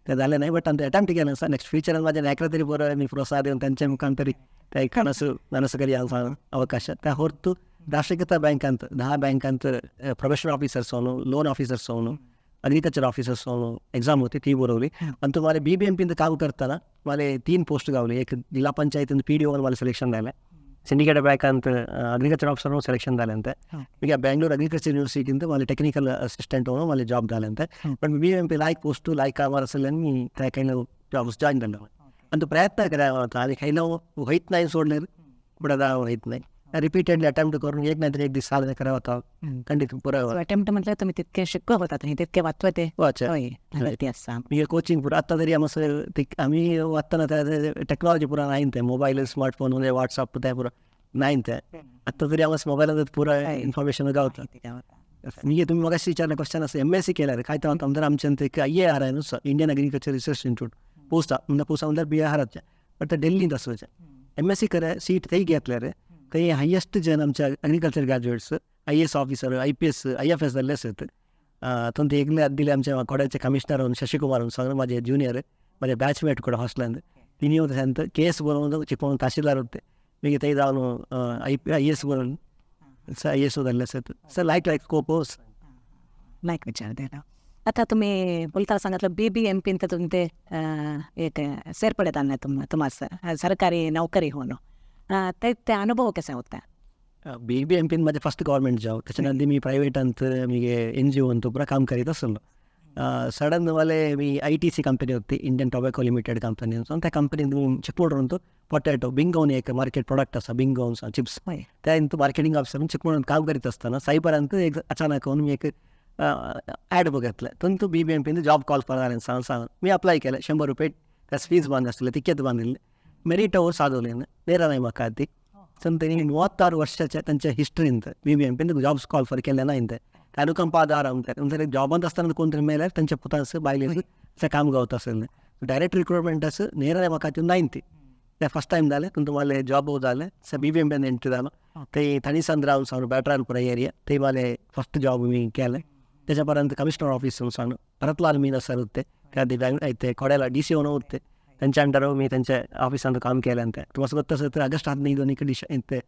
S2: तें जालें नाही, बट आमचे अटेम्प्ट केलें आसा. नेक्स्ट फ्युचरान माझ्या नायकरा तरी बरो मी प्रोत्साह दिवन त्यांच्या मुखान तरी ते कनसु ನನಸು ಕರಿ ಅವಕಾಶ. त्या ಹೊರತು ರಾಷ್ಟ್ರೀಕೃತ ಬ್ಯಾಂಕ್ ಅಂತ 10 बँक ಅಂತ ಪ್ರೊಫೆಷನಲ್ ऑफिसर्स ಅವನು, लोन ऑफिसर्स ಅವನು, अग्रिकल्चर ऑफिसर्स ಅವನು एक्झाम होती ती बरवली. आणि तुम्हाला BBMP काम करताना मला 3 पोस्ट गावले. एक जिल्हा पंचायत PDO मला सिलेक्शन झालं, सिंडिकेट बँक ಅಂತ ಅಗ್ರಿಕಲ್ಚರ್ ऑफिसर ಸೆಲೆಕ್ಷನ್ झाले. ಈಗ ಬೆಂಗಳೂರು ಅಗ್ರಿಕಲ್ಚರ್ ಯೂನಿವರ್ಸಿಟಿಯಿಂದ मला टेक्निकल असिस्टंट म्हणून मला जॉब झाले. पण BBMP लायक पोस्ट लायक कामार आसले मी त्या काही जॉब जॉईन झालो. आणि तो प्रयत्न करावा होता आणि काही होईत नाही सोडले बट आता होईत नाही. रिपीटेडली अटेम्प्ट करून एक नाही तर एक दीस साधना करावा होता खंडित पुरा.
S1: अटेम्प्ट म्हटलं तुम्ही तितके शिकवत होता, तुम्ही तितके वाचवते.
S2: वाचा
S1: हय आसा.
S2: मी कोचिंग पुरा आत्ता तरी आमचं आम्ही वाचताना त्या टेक्नॉलॉजी पुरा नाही ते मोबाईल स्मार्टफोन म्हणजे व्हॉट्सअप ते पुरा नाही ते. आत्ता तरी आम्हाला मोबाईल पुरा इन्फॉर्मेशन गावता. मी तुम्ही मगाशी विचारलं क्वेश्चन असं MSc केलं काय तर आमदार आमच्या एक IAR आहे नुसतं इंडियन अग्रिकल्चर रिसर्च इन्स्टिट्यूट पोस्टा म्हणजे पोस्टा म्हणजे बिहाराच्या बट दिल्लीत असं MSc करा सीट तेही घेतले रे ते हायेस्ट जन आमच्या agriculture graduates IAS officer IPS IFS जाल्ले आसत. थंय एकले दिले आमच्या कोड्याचे कमिशनर शशिकुमार सगळे माझे ज्युनियर माझे बॅचमेट ಕೂಡ हास्टलांत तिनी होते केस बरोवन चिपळूण तहसीलदार होते मागीर ते जावन IAS बरोवन IAS जाल्ले आसत. सर लायक लायक स्कोप.
S1: लायक विचार द्यायला. आता तुम्ही बोलता सांगितलं BBMP तर तुमचे एक सेर्पडे आणले तुम्हाला सरकारी नोकरी होणं ते ते अनुभव कसा होता?
S2: BBMP माझे फर्स्ट गव्हर्मेंट जॉब. त्याच्यानंतर मी प्रायव्हेट अंत मी NGO अंत पुरा काम करीत असलो. सडन वाले मी ITC company होती इंडियन टोबॅको लिमिटेड कंपनी. त्या कंपनीत मी चिपळूण पोटॅटो बिंगोन एक मार्केट प्रोडक्ट असा बिंगोन चिप्स त्या मार्केटिंग ऑफिसर चिपळूण काम करीत असताना सायबर अंत एक अचानक मी एक ॲड बघितलं तो BBMP job call for सांग सांग मी अप्लाय केलं. 100 रुपये त्यास फीज बांध असले तिकेट बांधिल्ले मेरिट ಅವರು ಸಾಧವಲೇನು ನೇರ ನೇಮಕಾತಿ. संत 36 वर्षाच्या त्यांच्या हिस्ट्रींत BBMP jobs call for केले नाही ते अनुकंप आधार म्हणजे जॉबांत असताना कोणतरी मेल्यार त्यांच्या पुतांस बायले असं काम गावत असेल डायरेक्ट रिक्रुटमेंट असं ನೇರ ನೇಮಕಾತಿ नाही ते फर्स्ट टाइम झाले तुम्हाला जॉब झाले स BBMP entry झालं ते थणीसंद्र सांग ब्याट्रालपुरा एरिया ते मला फर्स्ट जॉब मी केलं. त्याच्यापर्यंत कमिशनर ऑफिस सांग भरतलाल मीना सर होते त्या ते कोड्याला DC होते त्यांच्या अंडर मी त्यांच्या ऑफिसांत काम केलं. ಅಂತ तुम्हाला ಗೊತ್ತು असेल तर ऑगस्ट 15 ते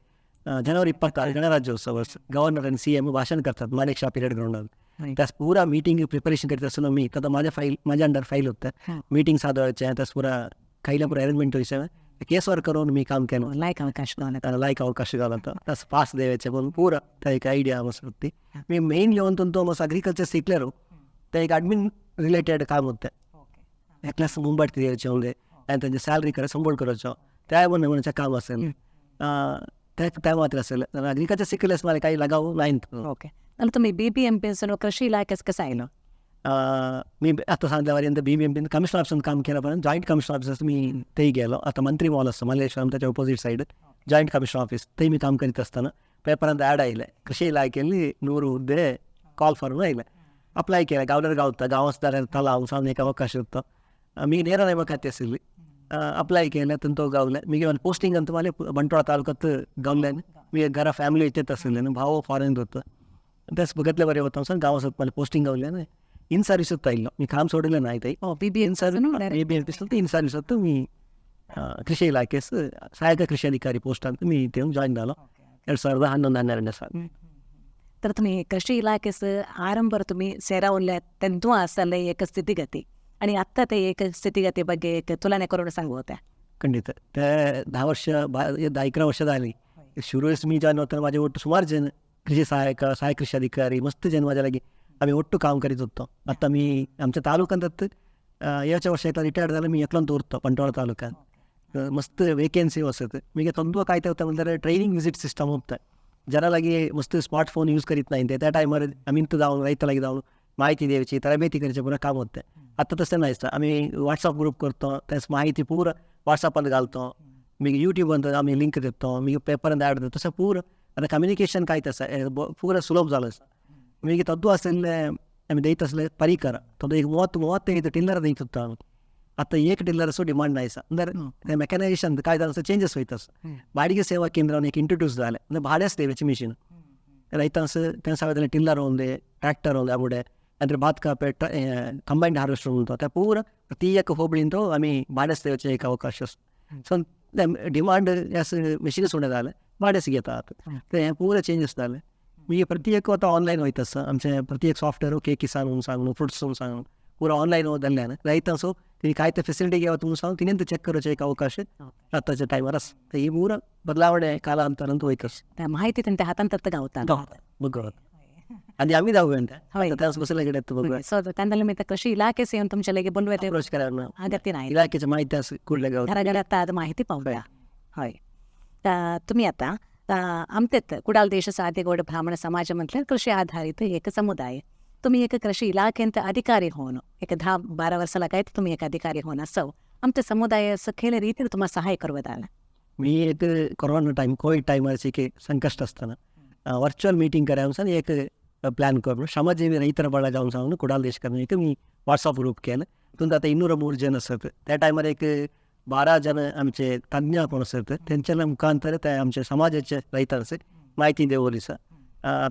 S2: जानेवारी 26 गणराज्योत्सव गव्हर्नर आणि CM भाषण करतात मानेकशॉ पिरियड ग्राउंडात. त्यास पुरा मीटिंग प्रिपरेशन करीत असलो मी तर माझ्या फाईल माझ्या अंडर फाईल होतं मीटिंग साधवायच्या त्यास पुरा खायला पुरा अरेंजमेंट व्हायचं केस वर्क करून मी काम केलं.
S1: लायक अवकाश
S2: लायक अवकाश घाला त्यास पास द्यायचे म्हणून पुरा त्या एक आयडिया मस्त होती. मी मेनली म्हणतो मस्त अग्रिकल्चर शिकल्यारो ते एक ॲडमिन रिलेटेड काम होतं. एकल्यास मुंबईत द्यायचे म्हणजे आणि त्यांचे सॅलरी करा संबोळ करायचो त्या म्हणण्याचं काम असेल त्या त्या मात्र असेल अग्रिकल्चर शिकल्यास मला काही लगाव नाही.
S1: ओके आणि तुम्ही BBMP कृषी इलाख्यास कसं आलो?
S2: मी आता सांगल्यापर्यंत BBMP commissioner ऑफिसर काम केलं पण जॉईंट कमिशनर ऑफिसर मी तेही गेलो. आता मंत्री मॉल असतं मल्लेश्वरम त्याच्या opposite side joint commissioner office ते मी काम करीत असताना पेपरांत ॲड आयले कृषी इलाखेली 100 हुद्दे कॉल फॉर्म आयले अप्लाय केलं. गावल्यार गावता गांव तलाव सांग एक अवकाश होतो मी ನೇರ ನೇಮಕಾತಿ आशिल्ली अप्लाय केलं तो गावले मी पोस्टिंग ಅಂತ मला बंटवाळ तालुक्यात गावले मी घरा फॅमिली इथेच आशिल्ले भाव फॉरेन होतं त्यास बघितले बरे होतं सांग गांव मला पोस्टिंग गावले इन सर्व्हिस होता इल्लो मी काम सोडले नाही ते
S1: BBM
S2: BBMP in service होतं मी कृषी इलाखेस सहायक कृषी अधिकारी पोस्ट ಅಂತ मी इथे जॉईन झालो 2011-12 साल.
S1: तर तुम्ही कृषी इलाखेस आरंभर तुम्ही सेरावल्या तेंतू आसले एक स्थितिगती आणि आत्ता ते एक स्थितिगती ಬಗ್ಗೆ एक तुलने करून सांगू होत्या.
S2: खंडित त्या 10 वर्ष 10-11 वर्ष झाली सुरुवेस मी जॉईन होताना माझे ಒಟ್ಟು सुमार जण कृषी सहायक सहायक कृषी अधिकारी मस्त जण माझ्या लागी आम्ही ಒಟ್ಟು काम करीत होतो. आता मी आमच्या तालुक्यात याच्या वर्ष एकला रिटायर्ड झालं मी एकला उरतो बंटवाळ तालुक्यात मस्त वेकेन्सी असत. मी तंतु काय होतं म्हणजे ट्रेनिंग विजिट सिस्टम होतं जरा मस्त स्मार्टफोन यूज करीत नाही त्या टायमार आम्ही जाऊन रैतालागी जाऊन माहिती द्यायची तरबेती करायची पुन्हा काम होतं. आता तसं नाही आम्ही व्हॉट्सअप ग्रुप करतो त्यास माहिती पूर्ण व्हॉट्सअपात घालतो मी यूट्यूब आम्ही लिंक देतो मी पेपरांत ॲड देतो तसं पूर्ण आता कम्युनिकेशन काय तसं पूर्ण सुलभ झालं. मी तद्दू असेल आम्ही देत असले परिकर तದ್ದು ಈಗ 30-35 टिಲ್ಲर देत आता एक टिಲ್ಲर डिमांड नाही ಅಂದ್ರೆ ಮೆಕನೈಸೇಷನ್ काय झालं चेंजेस होत असं. बाडिगे सेवा केंद्र एक इंट्रोड्यूस झालं म्हणजे भाड्याच द्यायची मशीन ರೈತಾಂಶ तें टिल्लर ಒಂದೆ ಟ್ರ್ಯಾಕ್ಟರ್ ಒಂದೆ आबुडे नंतर भात कापे कंबायन्ड हार्वेस्टर म्हणतो त्या पूरा प्रत्येक होबळीन तो आमी भाड्यास दिवचे एक अवकाश आसा. सो डिमांड मशीनस उणें जालें भाड्यास घेतात ते हें पुरा चेंजीस जालें. मागीर प्रत्येक आतां ऑनलायन वयता आसा आमचें प्रत्येक सॉफ्टवेअर के किसान म्हणून सांगून फ्रुट्स म्हणून सांगून पुरा ऑनलायन जाल्ल्यान रैतांसो तिणी काय ते फेसिलिटी घेवत म्हणून सांगून तिणें चॅक करचे एक अवकाश आतांच्या टायमार आसा. ही पुरा बदलावणे कालांतरान वयता आसा.
S1: माहिती तेंच्या हातान तर गावता
S2: बघ आणि आम्ही जाऊया त्याच बसल्या कडे बघूया.
S1: ಸೊ ತಂದಲ್ಲಿ ಮತ್ತೆ ಕೃಷಿ ಇಲಾಖೆ ಸೇವೆ तुमच्या बोलवे अगत्य नाही
S2: ಇಲಾಖೆची माहिती आसा कुडल्या गांव
S1: घराघरात ಅದು माहिती पावता. हय तुम्ही आता आमतेत कुडाल देश साध्यगौड ब्राह्मण समाज म्हटल्यार कृषी आधारित एक समुदाय. तुम्ही एक कृषी इलाखेंत अधिकारी होऊन एक 10-12 वर्षाला काय तुम्ही एक अधिकारी होऊन असो आमच्या समुदाय खेळ रीतीने तुम्हाला सहाय्य करवत आला.
S2: मी एक कोरोना टाइम कोविड टायमार संकश्ट असताना वर्चुअल मीटिंग करावं एक प्लॅन करून श्रमजीवी रैತರ ಬಳಗ सांगून कुडाल देशकर एक मी व्हॉट्सअप ग्रुप केलं. तितून आतां 203 जण आसत त्या टायमार एक 12 जण आमचे तज्ञ कोण आसत तेंच्या मुखांतर ते आमचे समाजाचे रैतांचे माहिती देवली आसा.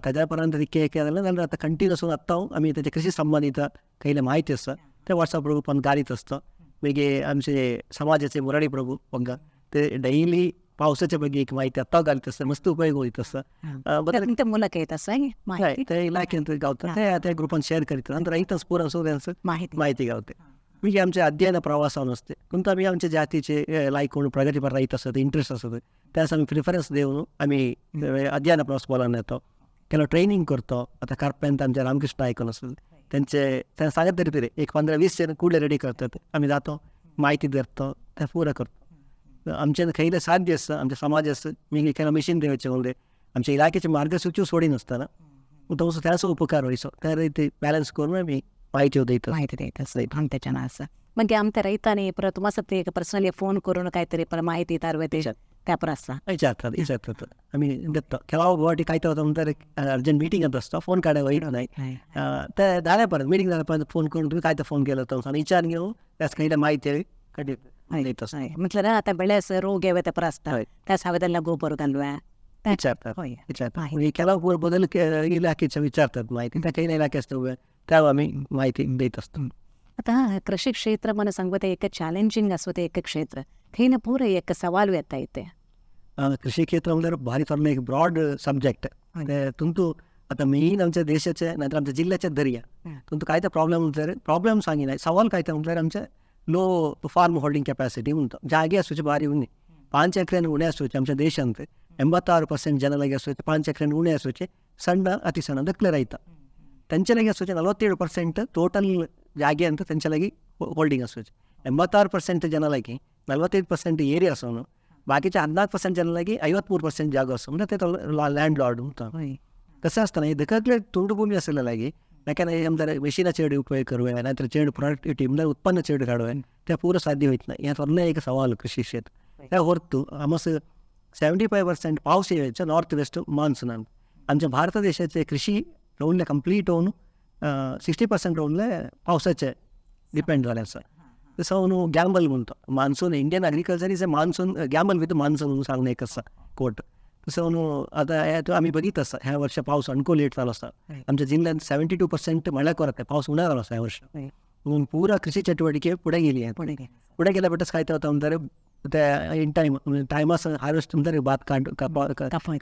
S2: ताज्या पर्यंत केले जाल्यार आतां कंटिन्यूस आत्तां आमी तेचे कृषी संबंदीत खंयले माहिती आसा ते व्हॉट्सअप ग्रुपान घालीत आसता. मागीर आमचे समाजाचे मुराडी प्रभू पंगा ते डेली पावसाच्या ಬಗ್ಗೆ एक माहिती आत्तां घालीत आसता मस्त उपयोग होयत आसता.
S1: ಮೂಲಕ येत आसा
S2: ते इलाखेंत गावता ते त्या ग्रुपान शेअर करीत नंतर रैतांस पुरा सगळ्यांचं माहिती गावते. मागीर आमचे अध्ययन प्रवासान असते तुमकां आमी आमच्या जातीचे लायक कोण प्रगतीपर रैत आसत इंट्रस्ट आसत त्यास आमी प्रिफरन्स दिवन आमी अध्ययन प्रवास बोलावन येतो. केन्ना ट्रेनिंग करतो. आतां कार्पेंत आमचे रामकृष्ण आयकून आसत तेंचे ते सांगत तरी तरी एक 15-20 जण कुडले रेडी करतात आमी जातो माहिती धरतो ते पुरा करतो. आमचे खंयले साध्य आसता आमच्या समाज आसता मागीर केन्ना मशीन दिवचे म्हणजे आमच्या इलाखेचे मार्गसूची सोडिनासतना तो त्याचो उपकार वयचो त्या रीती बॅलन्स करून आमी माहिती दिता
S1: माहिती देत आमच्या आसा. मागीर आमच्या रैतांनी परत तुमा एक पर्सनली फोन करून कांयतरी परत माहिती तारवे त्या पर आसा
S2: विचारतात विचारतात आमी दिता. ಕೆಲವು वाटी काय जाता म्हणल्यार अर्जंट मिटींग आसता फोन काडय वयना नाही ते जाल्या परत मिटींग जाल्या परत फोन करून तुमी काय ते फोन केलो तो विचार घेवन त्याच खंयले माहिती
S1: म्हटल्यार आतां बेळे रोग येवे पर आसता त्या सावेदला गोबर घालूया
S2: विचारतात विचारतात. ಕೆಲವು बदल इलाखेचे विचारतात माहिती त्या खंयले इलाखे आसता त्या आमी माहिती दित आसता.
S1: आता कृषी क्षेत्र मन सांगते एक ಚಾಲೆಂಜಿಂಗ್ असते एक क्षेत्र थंय पूरा एक सवाल येता येते.
S2: कृषी क्षेत्र म्हणल्यार भारी थोडलें एक ब्रॉड सब्जेक्ट. तुमतू आतां मेन आमच्या देशाचे नातर आमच्या जिल्ल्याचे दर्या तुमकां काय ते प्रॉब्लेम म्हटल्यार प्रॉब्लेम सांगिना सवाल काय ते म्हटल्यार आमचे लो फार्म होल्डिंग ಕೆಪಾಸಿಟಿ ಉಂಟು ಜಾಗೆ आसूचे भारी उणे 5 ಎಕರೆ उणे आसूचे आमच्या देशांत 86% ಜನಲಾಗಿ आसूचे 5 ಎಕರೆ उणे आसूचे ಸಣ್ಣ ಅತಿ ಸಣ್ಣ ದಕ್ಲೆ ರೈತ त्यांच्याಲಾಗಿ आसूचे 47% ಟೋಟಲ್ ಜಾಗೆ ಅಂತ त्यांच्याಲಾಗಿ ಹೋಲ್ಡಿಂಗ್ आसूचे 86% ಜನಲಾಗಿ 47% ಏರಿಯಾ आसून बाकीचे 14% ಜನಲಾಗಿ 53% जागो आसा म्हणजे ते लँड लॉर्ड म्हणटा. कसं आसतना दखले तुंड भूमी आसलेली ಯಾಕಂದ್ರೆ ನಮ್ದು मशीन चड उपयोग करूया नाहीतर चड प्रॉडक्टिविटी म्हणजे उत्पन्न चड काडूया ते पूरा साध्य होत नाही. ह्या एक सवाल कृषी क्षेत्र त्या ಹೊರತು आमस 75% पावस येयचे नॉर्थ वेस्ट मान्सूनान आमच्या भारत देशाचे कृषी रोवले कंप्लीट होऊन 60% रोवले पावसाचे डिपेंड जालें आसा. सो न्हू गॅम्बल म्हणतो monsoon Indian agriculture is a monsoon gamble with monsoon म्हणून सांगून एक आसा कोट. सो न्हू आतां आमी बघीत आसा ह्या वर्सा पावस अणको लेट जालो आसा आमच्या जिल्ल्यांत 72% म्हळ्यार करता पावस उणो जालो आसा ह्या वर्सा म्हणून पुरा कृषी चटुवटिके फुडें गेली. फुडें गेल्या बट काय जाता म्हणल्यार ते इन टायम टायमास हार्वेस्ट म्हणल्यार भात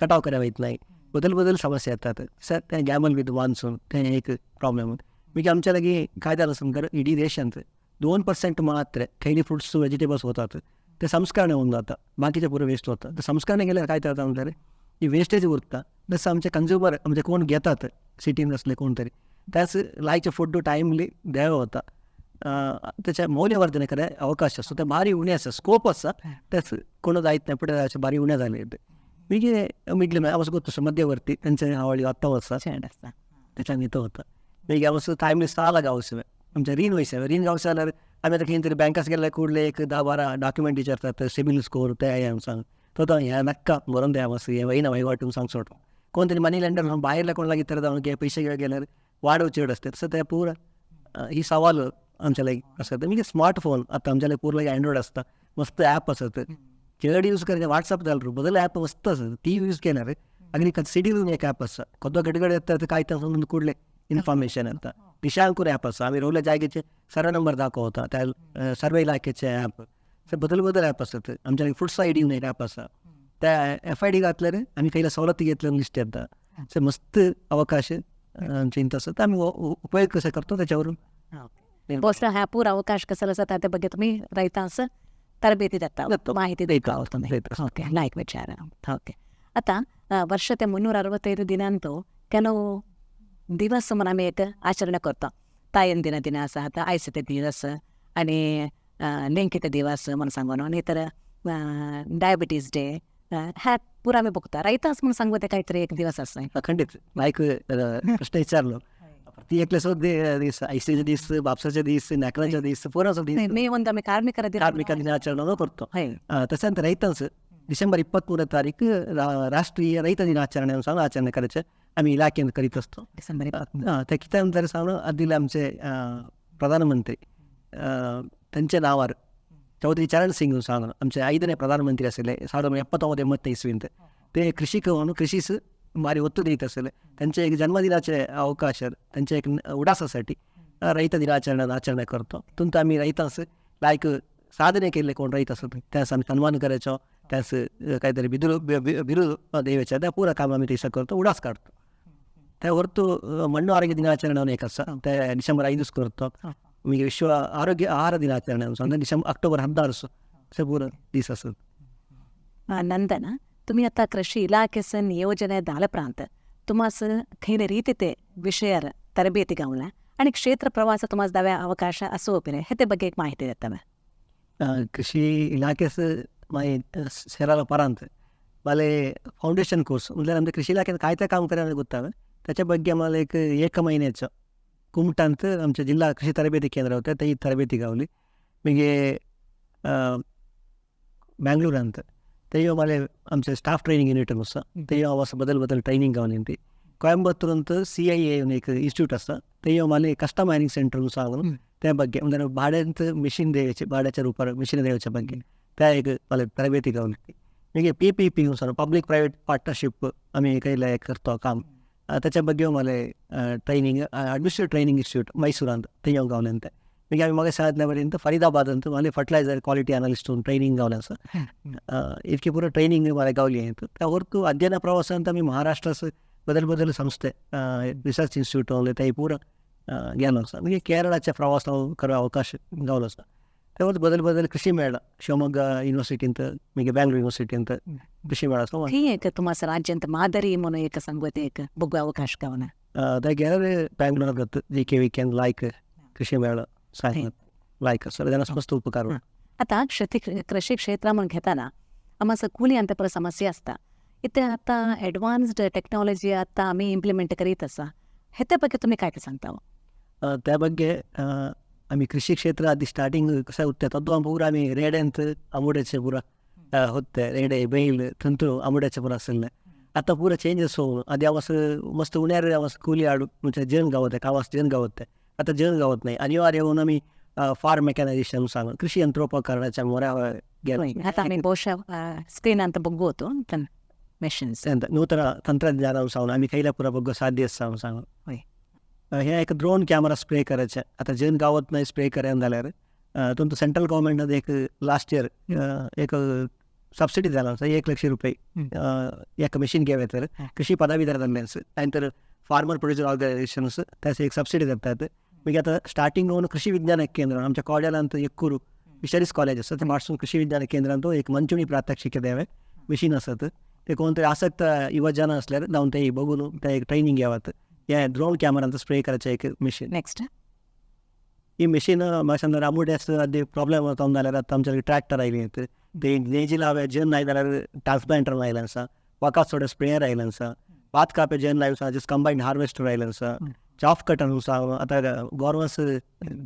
S2: कटाव करा वयत नाही बदल बदल समस्या येतात सर ते गॅमल विथ मान्सून ते एक प्रॉब्लेम. मागीर आमच्या लागीं काय जालां समजा इडी देशांत 2% मात्र खंयली फ्रुट्स वेजिटेबल्स होतात ते संस्करण होऊन जाता बाकीचे पुरो वेस्ट होता. ते संस्करण केल्यार काय जाता म्हणल्यार ही वेस्टेज उरता प्लस आमचे कंज्युमर म्हणजे कोण घेतात सिटीन आसले कोण तरी त्याच लायचे फूड टायमली देव होता त्याच्या मौल्यवर्धन करे अवकाश आसता ते भारी उणें आसा स्कोप आसा त्याच कोण जायत नाही पुढे अशें भारी उणें जालें. मागीर मिडल आमचो गोत्तो मध्यवर्ती तेंचे हावळी आत्तां आसा त्याच्यान इथं होता. मागीर आमचो टायमली साला गावचे आमचे रीण वयसे रीण गावचे जाल्यार आमी आतां खंय तरी बँकास गेल्यार कुडले एक 10-12 डॉक्युमेंट विचारतात सिबील स्कोर ते हें सांग तो तो हें नाक्का बरोवन द्या मातसो हें वयना वहिवाट सांग सोडटा कोण तरी मनी लेंडर भायले कोण लागीं तर जावन पयशे घेवन गेल्यार वाडोव चड आसता तसो ते पूरा ही सवाल आमच्या लागीं आसा. मागीर स्मार्ट फोन आतां आमच्या लागीं पूर्ण एन्ड्रॉयड आसता मस्त ॲप आसत चड यूज करचे व्हॉट्सअप जाल्यार बदल ॲप मस्त आसा ती यूज केल्यार ಅಗ್ರಿಕಲ್ಚರ್ ಸಿಡಿಲ್ एक ॲप आसा कोदो गडगड येता ते काय तर कुडले इन्फॉर्मेशन येता. दिशांकूर ॲप आसा, आमी रोवल्या जागेचे सर्वे नंबर दाखवता, त्या सर्वे इलाखेचे ॲप, बदल बदल ॲप आसतात. आमच्या फूड्स I D एक ॲप आसा, त्या एफ I D घातल्यार आमी खंयला सवलती घेतल्या लिस्ट येता. मस्त अवकाश आमचे इंत आसा, आमी उपयोग कसा करतो त्याच्यावरून.
S1: ಬಹುಶಃ ह्या पूर अवकाश कसं आसा त्या ಬಗ್ಗೆ तुम्ही ರೈತಾंस ತರಬೇತಿ ದತ್ತ ಮಾಹಿತಿ
S2: देता.
S1: ಓಕೆ, ಲಾಯ್ಕ್ ವಿಚಾರ. ಓಕೆ, आता ವರ್ಷത്തെ 365 ದಿನ ಅಂತೂ ಕೆಲವು ದಿवस म्हणून आमी एक आचरण करता. तायंदिना ದಿನ आसा, आतां आयसते दिवस आनी लेंकीते दिवस म्हणून सांगून, न्ही तर डायबिटीज डे ह्या पुरा आमी बघता. रैतांस म्हणून सांगू ते काहीतरी एक दिवस आसा.
S2: खंडीत लायक प्रश्न विचारलो. प्रति एकले दिवस ಐಸಿचे दीस, बापसाचे दीस, नाकरांचे दीस, पोरांचा दीस.
S1: मे ಒಂದು आम्ही ಕಾರ್ಮಿಕರ ದಿನ,
S2: ಕಾರ್ಮಿಕ ದಿನಾಚರಣೆ करतो. तसेच रैतांस डिसेंबर 23 तारीख राष्ट्रीय रैत दिनाचरणे सांगून आचरणे करायचे आम्ही इलाखेन करीत असतो.
S1: डिसेंबर
S2: ते कित्याक तरी सांगून आदील आमचे प्रधानमंत्री त्यांच्या नावार चौधरी चरण सिंग सांगून आमचे 5ನೇ प्रधानमंत्री आशिल्ले 1979-80 इस्वींत, ते कृषीक म्हणून कृषीस भारी ಒತ್ತು दीत आशिल्ले. त्यांचे एक जन्मदिनाचे अवकाश, त्यांच्या एक उडासासाठी रैत दिनाचरणे आचरणे करतो. तुमचं आम्ही रैतांस लायक साधने केल्ले कोण रैत आसत त्यास आमी सन्मान करायचो, त्यास काहीतरी बिदुर बिरुद देवाच्या त्या पुरा काम आम्ही थंयसर करतो, उडास काडतो. त्या ಹೊರತು ಮಣ್ಣು ಆರೋಗ್ಯ ದಿನಾಚರಣೆ एक आसा, ते डिसेंबर 5 करतो. मागीर विश्व आरोग्य आहार दिनाचರಣೆ म्हणजे डिसेंबर ऑक्टोबर 16 असे पुरा दीस आसत.
S1: ನಂದನ, तुम्ही आता कृषी ಇಲಾಖೆಸ ನಿಯೋಜನೆ ದಾಲ ಪ್ರಾಂತ तुम्हास खंयले ರೀತಿते विषयार ತರಬೇತಿ गावला आणि क्षेत्र प्रवास तुम्हास दाव्या अवकाश असो पिरे हे ते ಬಗ್ಗೆ एक माहिती देता.
S2: कृषी इलाखेस मागीर शेराला परांत माले फाउंडेशन कोर्स म्हणजे आमच्या कृषी इलाखेत काय ते काम करायला ಗೊತ್ತಾವೆ त्याच्या ಬಗ್ಗೆ आम्हाला एक एक महिन्याचं कुमटांत आमच्या जिल्हा कृषी तरबेती केंद्र होते ते तरबेती गावली. मागीर बँगलोरांत तेय माले आमचे स्टाफ ट्रेनिंग युनिट आसा तेय असो बदल बदल ट्रेनिंग गावली ती. कोयंबतूरांत CIA एक इन्स्टिट्यूट आसा तेय माले कस्टम मायनिंग सेंटर सांगून त्या ಬಗ್ಗೆ म्हणजे भाड्यांत मशीन द्यायचे, भाड्याच्या रूपार मशीन द्यायच्या ಬಗ್ಗೆ त्या एक मला तरबेती गावली. मागीर PPP public private partnership आमी कैले करतो काम त्याच्या ಬಗ್ಗೆ मला ट्रेनिंग ॲडमिनिस्ट्रेटिव्ह ट्रेनिंग इन्स्टिट्यूट मैसूरांत थंय गावलें. ते मागीर आमी म्हाका सांगितल्या पर्यंत फरीदाबाद मला फर्टिलायझर क्वालिटी अनालिस्ट ट्रेनिंग गावलें आसा. इतके पुरो ट्रेनिंग मला गावली. त्या वरतू अध्ययन प्रवासांत आमी महाराष्ट्रास बदल बदल संस्थे रिसर्च इन्स्टिट्यूट ते पुरो गेलो आसा. मागीर केरळाच्या प्रवास करो अवकाश गावलो आसा. त्यावर बदल बदल कृषी मेळ शिवमोग्गा युनिव्हर्सिटींत मागीर बँगलोर युनिव्हर्सिटींत कृषी मेळ आसा.
S1: ही एक तुम्हास राज्यांत मादरी म्हणून एक सांगू एक बघू अवकाश गावना.
S2: ते गेल्यार बँगलोरात GKVK लायक कृषी मेळ लायक आसा, तेन्ना मस्त उपकार.
S1: आता कृषी क्षेत्र म्हणून घेताना आम्हाला ಕೂಲಿ ಅಂತ ಪರ ಸಮಸ್ಯೆ असता. इथे आता ॲडव्हान्स्ड टेक्नॉलॉजी आता आम्ही इम्प्लिमेंट करीत आसा, हेते ಬಗ್ಗೆ तुम्ही काय सांगता?
S2: त्या ಬಗ್ಗೆ आम्ही कृषी क्षेत्र आधी स्टार्टिंग कसं होते तद्दो पूरा आम्ही रेड्यांत आंबोड्याचे पुरा होते, रेडे बैल थंतू आंबोड्याचे पुरा आसले. आता पुरा चेंजेस होऊन आधी आवास मस्त उण्यार आवास ಕೂಲಿ आडू म्हणजे जेवण गावत कावास जेवण गावत, आता जेवण गावत नाही. अनिवार्य होऊन आम्ही फार्म मेकॅनायझेशन सांगून कृषी यंत्रोपकरणाच्या मोऱ्या गेलो.
S1: आता आम्ही ಬಹುಶಃ स्क्रीन ಅಂತ बघतो मशीन्स
S2: नूतन तंत्रज्ञान सांगून आम्ही खयला पुरा बघ साध्य सांगून. हे एक ड्रोन कॅमेरा स्प्रे करायचे. आता जेवण गावत नाही स्प्रे करायला जाल्यार तुमचं सेंट्रल गव्हर्मेंटान एक लास्ट इयर एक सबसिडी झाला 1 लक्ष रुपये एक मशीन घ्यावे तर कृषी पदवीधर जाल्ले नंतर फार्मर प्रोड्युसर ऑर्गनायझेशन्स त्याचे एक सबसिडी देतात. मागीर आता स्टार्टिंग होऊन कृषी विज्ञान केंद्र आमच्या कॉलेजांत एक्कूर फिशरीज कॉलेज आसा ते मार्सून कृषी विज्ञान केंद्रांत एक मंचुणी प्रात्यक्षिक द्यावे मशीन आसत ते कोण तरी आसक्त युवजन असल्यार जावन ते बघून ते एक ट्रेनिंग घेवात. हे ड्रोन कॅमेरांत स्प्रे करायचे एक मशीन.
S1: नेक्स्ट
S2: ही मशीन म्हाका सांगता आंबोड्यास आदी प्रॉब्लेम जाता जाल्यार आतां आमच्या ट्रॅक्टर आयले ते नेजी लावे जेन नाय जाल्यार ट्रान्सप्लांटर आयले आसा, वकास थोडे स्प्रेयर आयले आसा, भात कापे जेन लायव आसा, जस्ट कंबायन हार्वेस्टर आयले आसा, चाफ कटर आसा. आतां गोरवांस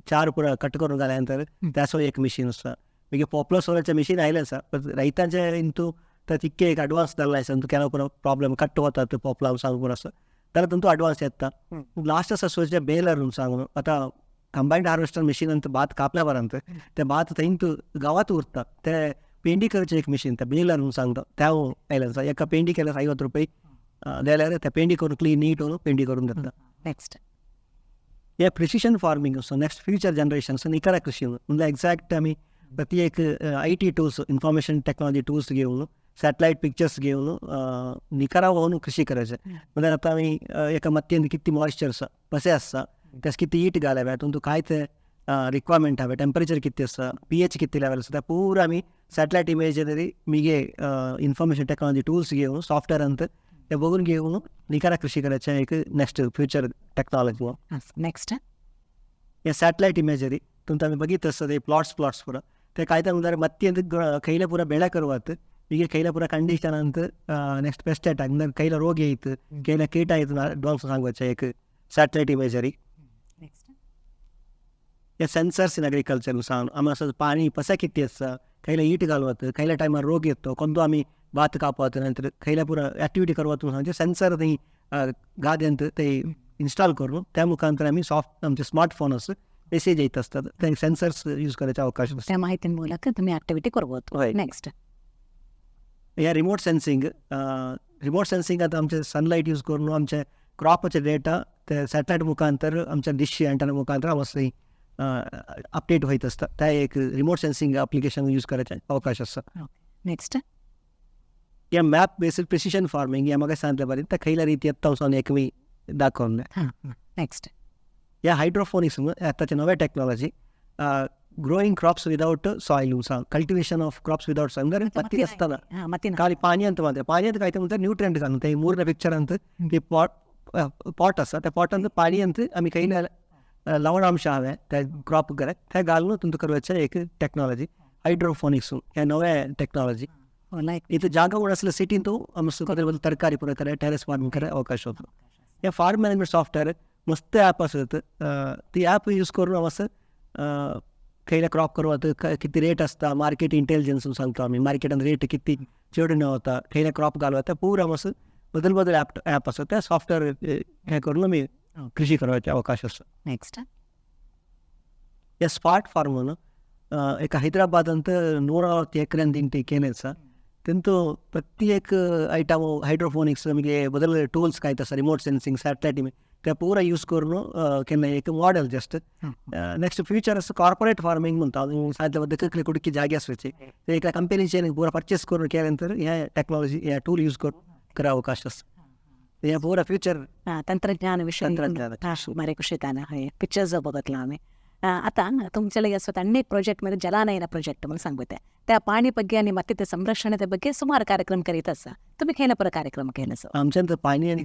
S2: चार पुरा कट करून घाल्या नंतर त्याचो एक मशीन आसा. मागीर पॉप्युलर सोलारचें मशीन आयलें आसा, पण रैतांचे इंतू तर तितके एक एडवान्स जाल्लें आसा, केन्ना पुरो प्रॉब्लेम कट वतात पॉप्युलर सांगू पुरो आसा जाल्यार तुमचो एडवान्स येता. लास्ट आसा सोचें बेलर सांगून आतां कंबायन्ड हार्वेस्टर मशीन ಅಂತ भात कापल्या उपरांत ते भात थंय गांवांत उरता ते पेंडी करचें एक मशीन, ते बेलर म्हणून सांगता त्या आयलें आसा. एका पेंडी केल्यार 50 रुपये जाल्यार ते पेंडी करून क्लीन नीट करून पेंडी करून दिता.
S1: नेक्स्ट
S2: हे precision farming so next future generation so निಖರ ಕೃಷಿ म्हणजे एक्झॅक्ट आम्ही प्रति एक IT tools information technology tools घेऊन सॅटेलाइट पिक्चर्स घेऊन निखरा होऊन कृषी करायचे. म्हणजे आता आम्ही एका मत्तीन किती मॉइश्चर आसा कशें आसा त्यास किती हीट घालावे तुमकां काय ते रिक्वायरमेंट हवे टेम्परेचर किती आसा पीएच किती लेवल आसा ते पूरा आमी सॅटेलाइट इमेजरी मिगे इन्फॉर्मेशन टेक्नॉलॉजी टूल्स घेऊन सॉफ्टवेअर अंत ते बघून घेऊन निखरा कृषी करायचे एक नेक्स्ट फ्युचर टेक्नॉलॉजी.
S1: नेक्स्ट
S2: हे सॅटेलाइट इमेजरी तुमचं आम्ही बघित असतं ते प्लॉट्स प्लॉट्स पुरा ते काय ते म्हणल्यार मत्ती खैले पुरा ಬೆಳೆ करवात ಈಗ खैले पुरा कंडिशन अंत नेक्स्ट पेस्ट अटॅक म्हणजे खैला रोग येत खैला कीट येत अडवान्स सांगवाचे एक सॅटेलाइट इमेजरी.
S1: नेक्स्ट
S2: हे सेन्सर्स इन अग्रिकल्चर सांग आमी असं पाणी पसा किती आसा खैला हीट घालवत खैला टायमार रोग येतो कोणतो आमी भात कापत नंतर खैला पुरा ॲक्टिविटी करवत सांगचे सेन्सर ते गाद्यांत ते इन्स्टॉल करून त्या मुखांतर आमी सॉफ्ट आमचे स्मार्टफोन असं मेसेज येत असतात ते सेन्सर्स यूज करायचे अवकाश
S1: त्या माहिती ಮೂಲಕ तुम्ही ॲक्टिव्हिटी करवत.
S2: हय.
S1: नेक्स्ट
S2: हे रिमोट सेन्सिंग रिमोट सेन्सिंग आता आमचे सनलायट यूज करून आमचे क्रॉपाचे डेटा ते सॅटेलायट मुखांतर आमच्या डिश अँटेना मुखांतर अवस्थे अपडेट होत असता त्या एक रिमोट सेन्सिंग अप्लिकेशन यूज करायचे अवकाश आसा.
S1: नेक्स्ट
S2: या मॅप बेस्ड प्रिसिशन फार्मिंग या म्हाका सांगले बरें त्या खंयल्या रिती येता वचोन एक मी दाखोवन.
S1: नेक्स्ट
S2: या हायड्रोफोनिक्स आतांचे नवे technology growing crops without soil सांग cultivation of crops without soil म्हणजे पत्ती असताना
S1: मत्ती
S2: ಖಾಲಿ ಪಾನಿ ಅಂತ ಮಾತ್ರ ಪಾನಿ ಅಂತ ಕಾಯ್ತಾ म्हणतात न्यूट्रिएंट घालून ते ಮೂರನೇ ಪಿಕ್ಚರ್ ಅಂತ ते पॉट पॉट आसा त्या पॉटांत पाणी अंत आमी खंय लवणांश हांवें त्या क्रॉप करे ते घालून तुमकां करपाचें एक टेक्नॉलॉजी हायड्रोफोनिक्स हे नवे टेक्नॉलॉजी.
S1: लायक
S2: इथं जागा उण असलं सिटीन तो आम बदल बदल तरकारी पुरा करे टेरेस फार्मिंग करे अवकाश होतो. हे फार्म मॅनेजमेंट सॉफ्टवेअर मस्त ॲप असत ती ॲप यूज करून हांव खंयला क्रॉप करवात किती रेट असता मार्केट इंटेलिजन्स सांगतो आम्ही मार्केटान रेट किती चड न वता खंयला क्रॉप घालवता पुरा मस्त बदल बदल ॲप ॲप आसा त्या सॉफ्टवेअर हे करून आमी कृषी करपाचे अवकाश आसा.
S1: नेक्स्ट
S2: हे स्मार्ट फार्म एका हैदराबादांत 140 ಎಕರೆ ದಿಂಟಿ केलें आसा तेंतू प्रत्येक आयटम हायड्रोफोनिक्स आमगे बदल टूल्स कांय आसा रिमोट सेन्सिंग सॅटेलायट इमेज ते पुरा यूज करून केन्ना एक मॉडेल जस्ट नेक्स्ट फ्युचर आसा कॉर्पोरेट फार्मिंग म्हणटा सांगले बद्दल कुडकी जागे आसपाची ते एका कंपनीचे पुरा परचेस करून केले नंतर हे टेक्नॉलॉजी हे टूल यूज करून करा अवकाश आसा हे पुरा फ्युचर
S1: तंत्रज्ञान विषय
S2: तंत्रज्ञान.
S1: बरे खुशी हय पिक्चर्स बघितला आम्ही. आता तुमच्या स्वतः अनेक प्रोजेक्ट मध्ये जलानयन प्रोजेक्ट म्हणून सांगते त्या पाणी ಬಗ್ಗೆ आणि ಮತ್ತೆ ಸಂರಕ್ಷಣೆ ಬಗ್ಗೆ ಸುಮಾರು ಕಾರ್ಯಕ್ರಮ करीत आसा तुम्ही खेळला पर कार्यक्रम केला सो
S2: आमच्यात पाणी आणि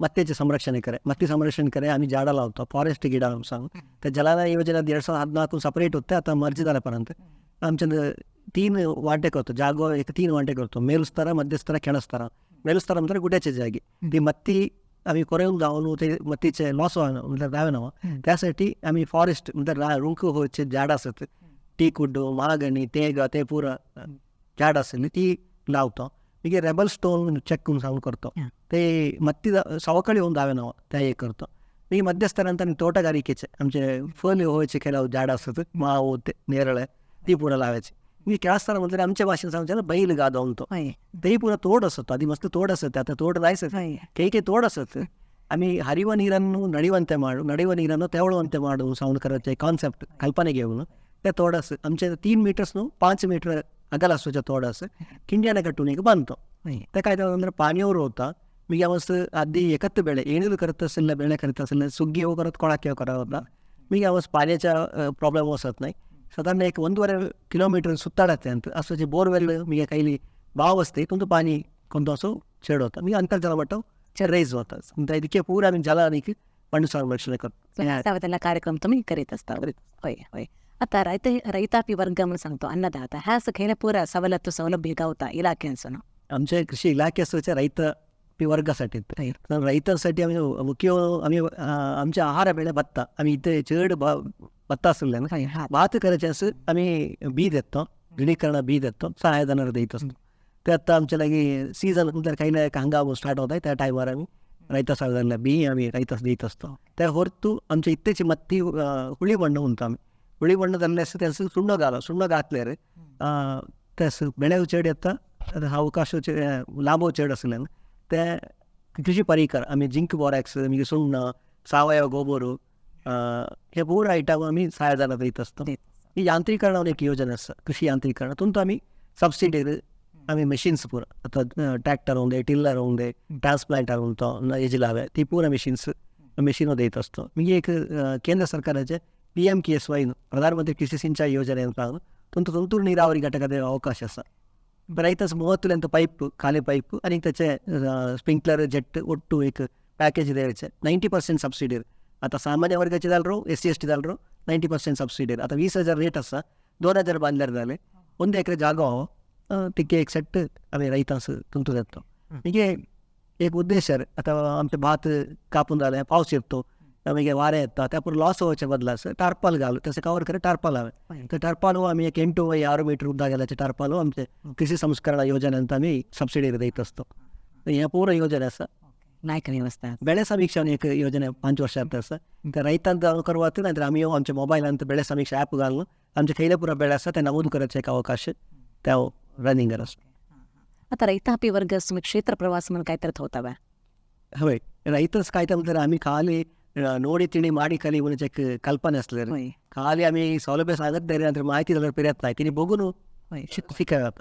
S2: मत्तेचे संरक्षण करे मत्ती संरक्षण करे आम्ही झाडं लावतो फॉरेस्ट ಗಿಡ सांग त्या जलानय योजना 2014 सपरेट होते आता मर्ज झाल्यापर्यंत आमच्या 3 वांटे करतो जागो एक 3 वांटे करतो ಮೇಲುಸ್ತರ मध्यस्तर ಕೆಳಸ್ತರ ಮೇಲುಸ್ತರ म्हणजे गुड्याचे जागी ती मत्ती आम्ही कोरेवन जाऊन ते मत्तीचे लॉस म्हणजे रावना त्यासाठी आम्ही फॉरेस्ट म्हणजे रुंक होचे झाड असत टीकुड्डू मागणी तेग ते पुरा झाड आसली ती लावतो मागीर रेबल स्टोन चेक सांगून करतो ते मत्ती सवकळी होऊन दावे नाव ते एक करतो. मागीर मध्यस्थरांत आमी तोटगारिकेचे आमचे फल होयचे ಕೆಲವು झाड असत माವು ते ನೇರಳೆ ती पुरा लावायची. मागीर ಕೆಳಸ್ತರ म्हणजे आमच्या भाशेन सांगचे बैल गादो म्हणतो तेही पुरा तोड असतो आधी मस्त तोड असत आता तोड नाहीच काही काही तोड असत आम्ही ಹರಿವ ನೀರನ್ನು ನಡೆಯುವಂತೆ ಮಾಡು ನಡೆಯುವ ನೀರನ್ನು ತೆವಳುವಂತೆ ಮಾಡು साऊंड करायचे कॉन्सेप्ट कल्पने घेऊन त्या तोड आमचे 3 मीटर्स न्हू 5 मीटर अगल आसचे तोड आस किंड्याने कटून एक बांधतो ते काय ಅಂದ್ರೆ पाणीवर होता मी मस्त आधी एकत्र ಬೆಳೆ ಏನಿದ್ರು करत असेल बेळे करत असेल सुग्गी हो करत कोणाक करत होता मी मस्त पाण्याचा प्रॉब्लेम असत नाही. साधारण एक 1.5 किलोमीटर सुತ್ತಾडते ಅಂತ असं जे बोरवेल मी ಕೈಲಿ ಬಾವು असते तुमचं पाणी कोणतं असं चेड होता मी ಅಂತರ್ಜಲ ಮಟ್ಟ रेज होता ಇದಕ್ಕೆ ಪೂರ आम्ही जल आणि पाणी संरक्षण करतो.
S1: त्याला कार्यक्रम तुम्ही करीत असता. होय होय. आता रैतापी वर्ग म्हणून सांगतो अन्नदाता ह्या खेळ पुरा सवलत सौलभ्य गावता इलाख्यांचं
S2: आमच्या कृषी इलाख्याचं रैत वर्गासाठी रैतांसाठी आम्ही मुख्य आम्ही आमचे आहार बेळे भत्ता आम्ही इथे चड भत्ता आसले भात करायचे असं आम्ही बी देतो दृढीकरण बी देतो सहायधनार देत असतो ते आता आमच्या लागी सीझन म्हटल्यार काही ना हंगाम स्टार्ट होत आहे त्या टायमार आम्ही ರೈತ ಸಂಘದಿಂದ ಬಿ आम्ही ರೈತ देत असतो. त्या ಹೊರತು आमच्या इत्तेची मत्ती ಹುಳಿ ಬಣ್ಣ ಉಂಟು आम्ही ಹುಳಿ ಬಣ್ಣದಲ್ಲಿ त्याचं ಸುಣ್ಣ घालो ಸುಣ್ಣ घातल्यार त्यास ಬೆಳೆ चड येता ಅವಕಾಶ ಲಾಭ चड आसल्यान ते कृषी परिकर आमी जिंक बॉरॅक्स, मागीर सुण्ण, सावयव गोबर, हे पूरा आयटम आमी सहायधन दीत आसता. ही यांत्रिकरण एक योजना आसा, कृषी यांत्रिकरण. तुमकां आमी सबसिडीर आमी मशीन्स पुरा, आतां ट्रॅक्टर होवंदे, टिल्लर होवंदे, ट्रान्सप्लांटर होवंदे, एजिलावे ती पुरा मशीन्स मशीनो दीत आसता. मागीर एक केंद्र सरकाराचे PMKSY प्रधानमंत्री कृषी सिंचाई योजने ಅಂತ तुमकां ತುಂತುರು ನೀರಾವರಿ ಘಟಕದ ಅವಕಾಶ आसा. ರೈತಸ್ 30 ಪೈಪ್, ಖಾಲಿ ಪೈಪ್ आनी ताचे स्प्रिंकलर जेट ಒಟ್ಟು एक पॅकेज द्यायचे 90% सबसिडी. आता सामान्य वर्गाचे जाल्यार, SC ST जाल्यार 90% सबसिडी. आता 20,000 रेट आसा, 2,000 बांदल्यार जाले, 1 एकर जागो तिके एक सेट आमी रैतांस तुमकां दिता. मागीर एक उद्देश आतां आमचें भात कापून जालें, पावस येतो, मागीर वारें येता, त्या पुरो लॉस जावचे बदला टार्पाल घाल, तशें कवर कर टार्पाल हांवें. तर टार्पाल आमी एक 8 6 मीटर उद्दा गेल्याचे टार्पाल आमचे कृषी संस्करण योजने ಅಂತ आमी सबसिडी दीत आसता. हें पुरो योजने आसा.
S1: नायक व्यवस्था
S2: ಬೆಳೆ ಸಮೀಕ್ಷೆ एक ಯೋಜನೆ 5 ವರ್ಷ ಆಗ್ತದೆ ಸರ್. ರೈತಂತ करवात नाहीतर आमी आमच्या मोबायलांत ಬೆಳೆ ಸಮೀಕ್ಷೆ ॲप घालून आमचे खयले पुरा ಬೆಳೆ आसा ते नमूद करायचे एक ಅವಕಾಶ त्या रनिंग आसा.
S1: आता ರೈತಾಪಿ ವರ್ಗ ಕ್ಷೇತ್ರ ಪ್ರವಾಸ म्हणून काय तर होतावे?
S2: हय, ರೈತರ್ಸ್ काय म्हणल्यार आमी खाली ನೋಡಿ ತಿಳಿ ಮಾಡಿ ಕಲಿ म्हणचे एक कल्पना आसले. खाली आमी सौलभ्य सांगत नाही, माहिती जाल्यार पिरत नाही, तिने बघून शिकतात.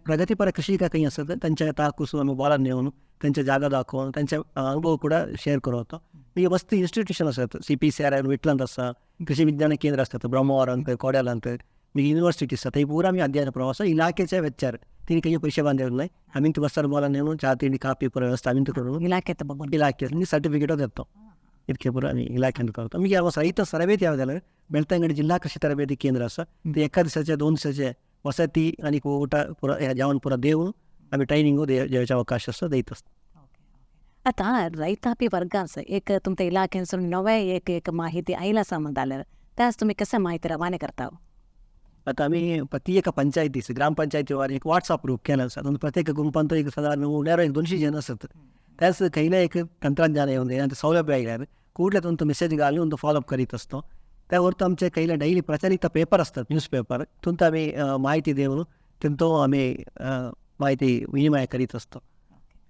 S2: प्रगतीपर कृषी का काही असत त्यांच्या ताकूस आमी बोलान नेवन त्यांच्या जागा दाखोवन त्यांचे अनुभव ಕೂಡ शेअर करतो. मागीर मस्त इन्स्टिट्यूशन आसात, CPCRI विटलांत आसा, कृषी विज्ञान केंद्र आसतात ब्रह्मवार अंत, कोड्याल अंत, मागीर युनिवर्सिटी आसा. थंय पुरा आमी अध्ययन प्रवास इलाखेच्या वेच्चार तिने काही पैसे बांधले नाही, आमी बसर बोलान नेवन चा तिंडी कापी पुरा व्यवस्था आमी करून
S1: ಇಲಾಖೆ बघून
S2: ಇಲಾಖೆ ಸರ್ಟಿಫಿಕೇಟ್ देतो. ಇದಕ್ಕೆ ಪೂರ आमी ಇಲಾಖೆ करतो. मागीर रैत ತರಬೇತಿ ಯಾವ್ದು जाल्यार ಬೆಳ್ತಂಗಡಿ ಜಿಲ್ಲಾ ಕೃಷಿ ತರಬೇತಿ ಕೇಂದ್ರ आसा, ते एका दिसाचे 2 दिसाचे वसती आनी ऊಟ पुरा जेवण पुरा देवन आमी ट्रेनिंग घेवचे ಅವಕಾಶ आसा दीत आसता.
S1: आता रैतापी वर्गास एक तुमच्या इलाखेंसून नवे एक एक माहिती आयला आसा म्हणटाल्यार त्यास तुमी कशें माहिती रवाने करता?
S2: आता आमी प्रति एका पंचायतीस ग्रामपंचायतीवर एक व्हॉट्सअप ग्रुप केला आसा. प्रत्येक गुंपांत एक सादारण उण्यार एक 200 जन आसत. त्यास खयले एक तंत्रज्ञान येवन सौलभ्य आयल्यार ಕೂಡಲೇ ಒಂದು ಮೆಸೇಜ್ घालून ಒಂದು फॉलोअप करीत असतो. त्या वरतू आमचे खयले डैली प्रचलित पेपर असतात, न्यूज पेपर, तुमकां आमी माहिती देवन तुमचो आमी माहिती विनिमय करीत असतो.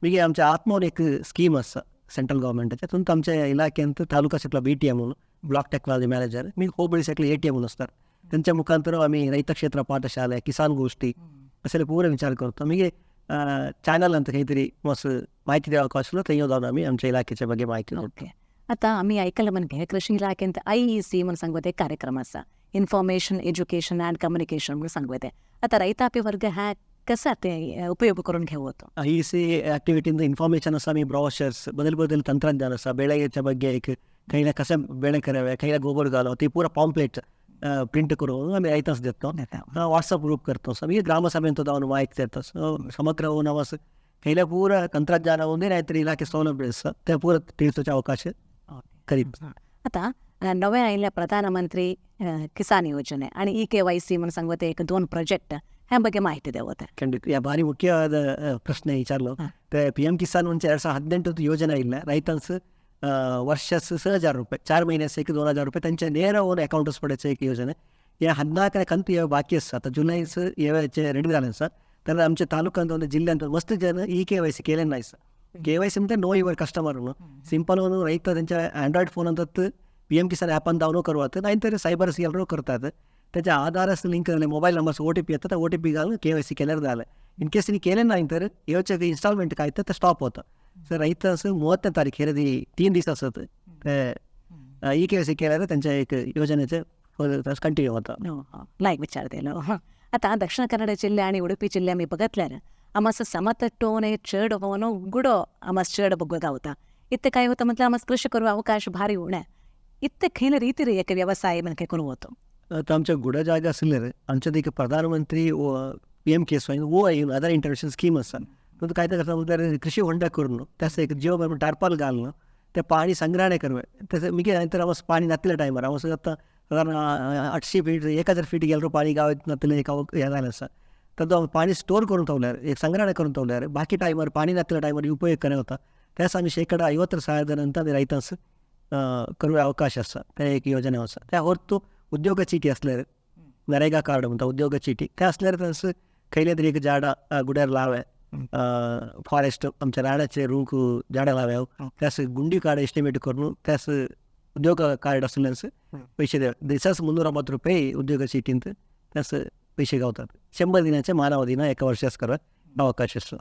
S2: मागीर आमच्या आत्मोन एक स्कीम आसा सेंट्रल गव्हर्मेंटाचे, तुमकां आमच्या इलाखेंत तालुका सकला BTM block technology manager, मागीर ಹೋಬಳಿ सकला ATM आसतात. त्यांच्या मुखांतर आमी रैत क्षेत्र पाठशाले, किसान गोष्टी असे पूरा विचार करतो. मागीर चॅनल ಅಂತ काहीतरी मस्त माहिती देवक आसलो थंय जावन आमी आमच्या इलाखेच्या ಬಗ್ಗೆ माहिती.
S1: ओके, आता आमी ऐकलं म्हणजे कृषी इलाखेंत IEC म्हणून सांगवते कार्यक्रम आसा, इन्फॉर्मेशन एज्युकेशन अँड कम्युनिकेशन म्हणून सांगवते. आता रैतापी वर्ग ह्या कसा ते उपयोग करून घेवतो?
S2: IEC ಆಕ್ಟಿವಿಟಿಯಿಂದ ಇನ್ಫಾರ್ಮೇಷನ್ आसा, आमी ब्रॉशर्स बदल बदल ತಂತ್ರಜ್ಞಾನ आसा, ಬೆಳೆच्या ಬಗ್ಗೆ एक खयला कशें बेळे करावे, खयला गोबर घालो ती पुरा पॉम्पलेट प्रिंट करून आमी रैतांस देतो. व्हॉट्सअप ग्रुप करतो, मागीर ग्रामसभेंत जावन माहिती देता. ಸಮಗ್ರ ನವಸ್ खयला पूरा ತಂತ್ರಜ್ಞಾನ ಒಂದೇ नाहीतर इलाखे सौलभ्य आसा ते पूरा ತಿಳಿಸೋचे ಅವಕಾಶ करीत.
S1: आता नवे आयिल्ल्या प्रधानमंत्री किसान योजने आणि EKYC म्हणून सांगवते एक 2 प्रोजेक्ट ह्या ಬಗ್ಗೆ माहिती देवते.
S2: ಖಂಡಿತ, ಯಾ ಭಾರಿ ಮುಖ್ಯವಾದ ಪ್ರಶ್ನೆ ವಿಚಾರಲು. PM Kisan ಮುಂಚೆ 2018 ಯೋಜನೆ ಇಲ್ಲ, ರೈತನ್ಸ್ ವರ್ಷ 6,000 रुपये, 4 महिन्याचे एक 2,000 रुपये त्यांच्या ನೇರ ओन अकाउंटस पडायचे एक योजने. या 14 ಕಂತು ಯಾವ ಬಾಕಿ आसा, आता जुलैच येवाचे रेडी झाले आसा. तर आमच्या तालुक्यांत ಒಂದು ಜಿಲ್ಲೆ मस्त जन EKYC केले नाही sir. KYC म्हणजे नो your customer simple ಒಂದು ರೈತ त्यांच्या अँड्रॉइड फोन अंत PM Kisan app ಅಂತ डाउनलोड करवात, नाहीतर सायबर सी करतात. त्याच्या आधारच लिंक झाले, मोबाईल नंबर्स OTP येतात, त्या OTP घालून KYC केल्यार झालं. इन केस ನೀವು केले नाही तर येवचे इन्स्टॉलमेंट काय तर ते स्टॉप होतं. सर रैत असं 30 तारीख हेरदी 3 दिवस असत ते EKYC केल्यार त्यांच्या एक योजनेचे कंटिन्यू होता.
S1: लायक विचार दिलो. आता दक्षिण कन्नड जिल्हे आणि उडुपी जिल्हे आमी बघतल्यार आमास समतट्टोने चेड होवनो गुडो आमास चेड बघ गावता. इत्ते काय होतं म्हटलं आमास कृषी करू अवकाश भारी उणे इत्ते खैल रीती एक व्यवसाय म्हणके करू होतो.
S2: आता आमच्या गुडा जागा आसले आमच्या एक प्रधानमंत्री PMKSY वो अदर इंटरव्हेन्शन स्कीम आसा. तो काय करता म्हणल्यार कृषी होंडा करून त्यास एक जिओ टार्पाल घालून ते पाणी संग्रहणे करवे. तसं मी नंतर आमस पाणी नसले टायमार आमस आता साधारण 800 फीट 1000 फीट गेलो पाणी गावात नसले एक हे झालं आसा. तर तो पाणी स्टोर करून ठेवल्यार एक संग्रहणे करून ठेवल्यार बाकी टायमार पाणी नसल्या टायमार उपयोग करे होता. त्यास आमी 50% सहायधन आमी रैतांस करूया अवकाश आसा. ते एक योजना आसा. त्या ಹೊರತು उद्योग चीटी असल्यार नरेगा कार्ड म्हणटा उद्योग चीटी ते असल्यार तसं खयले तरी एक झाडां गुड्यार लावे फॉरेस्ट आमच्या रानाचे रूख झाडां लाव्याव त्यास गुंडी कार्ड एस्टिमेट करून त्यास उद्योग कार्ड असल्यास पैसे द्यावे. दिसास 350 रुपये उद्योग चीटींत त्यास पैसे गावतात. 100 दिनाचे मानव दिನ एका वर्षास करा अवकाश असतो.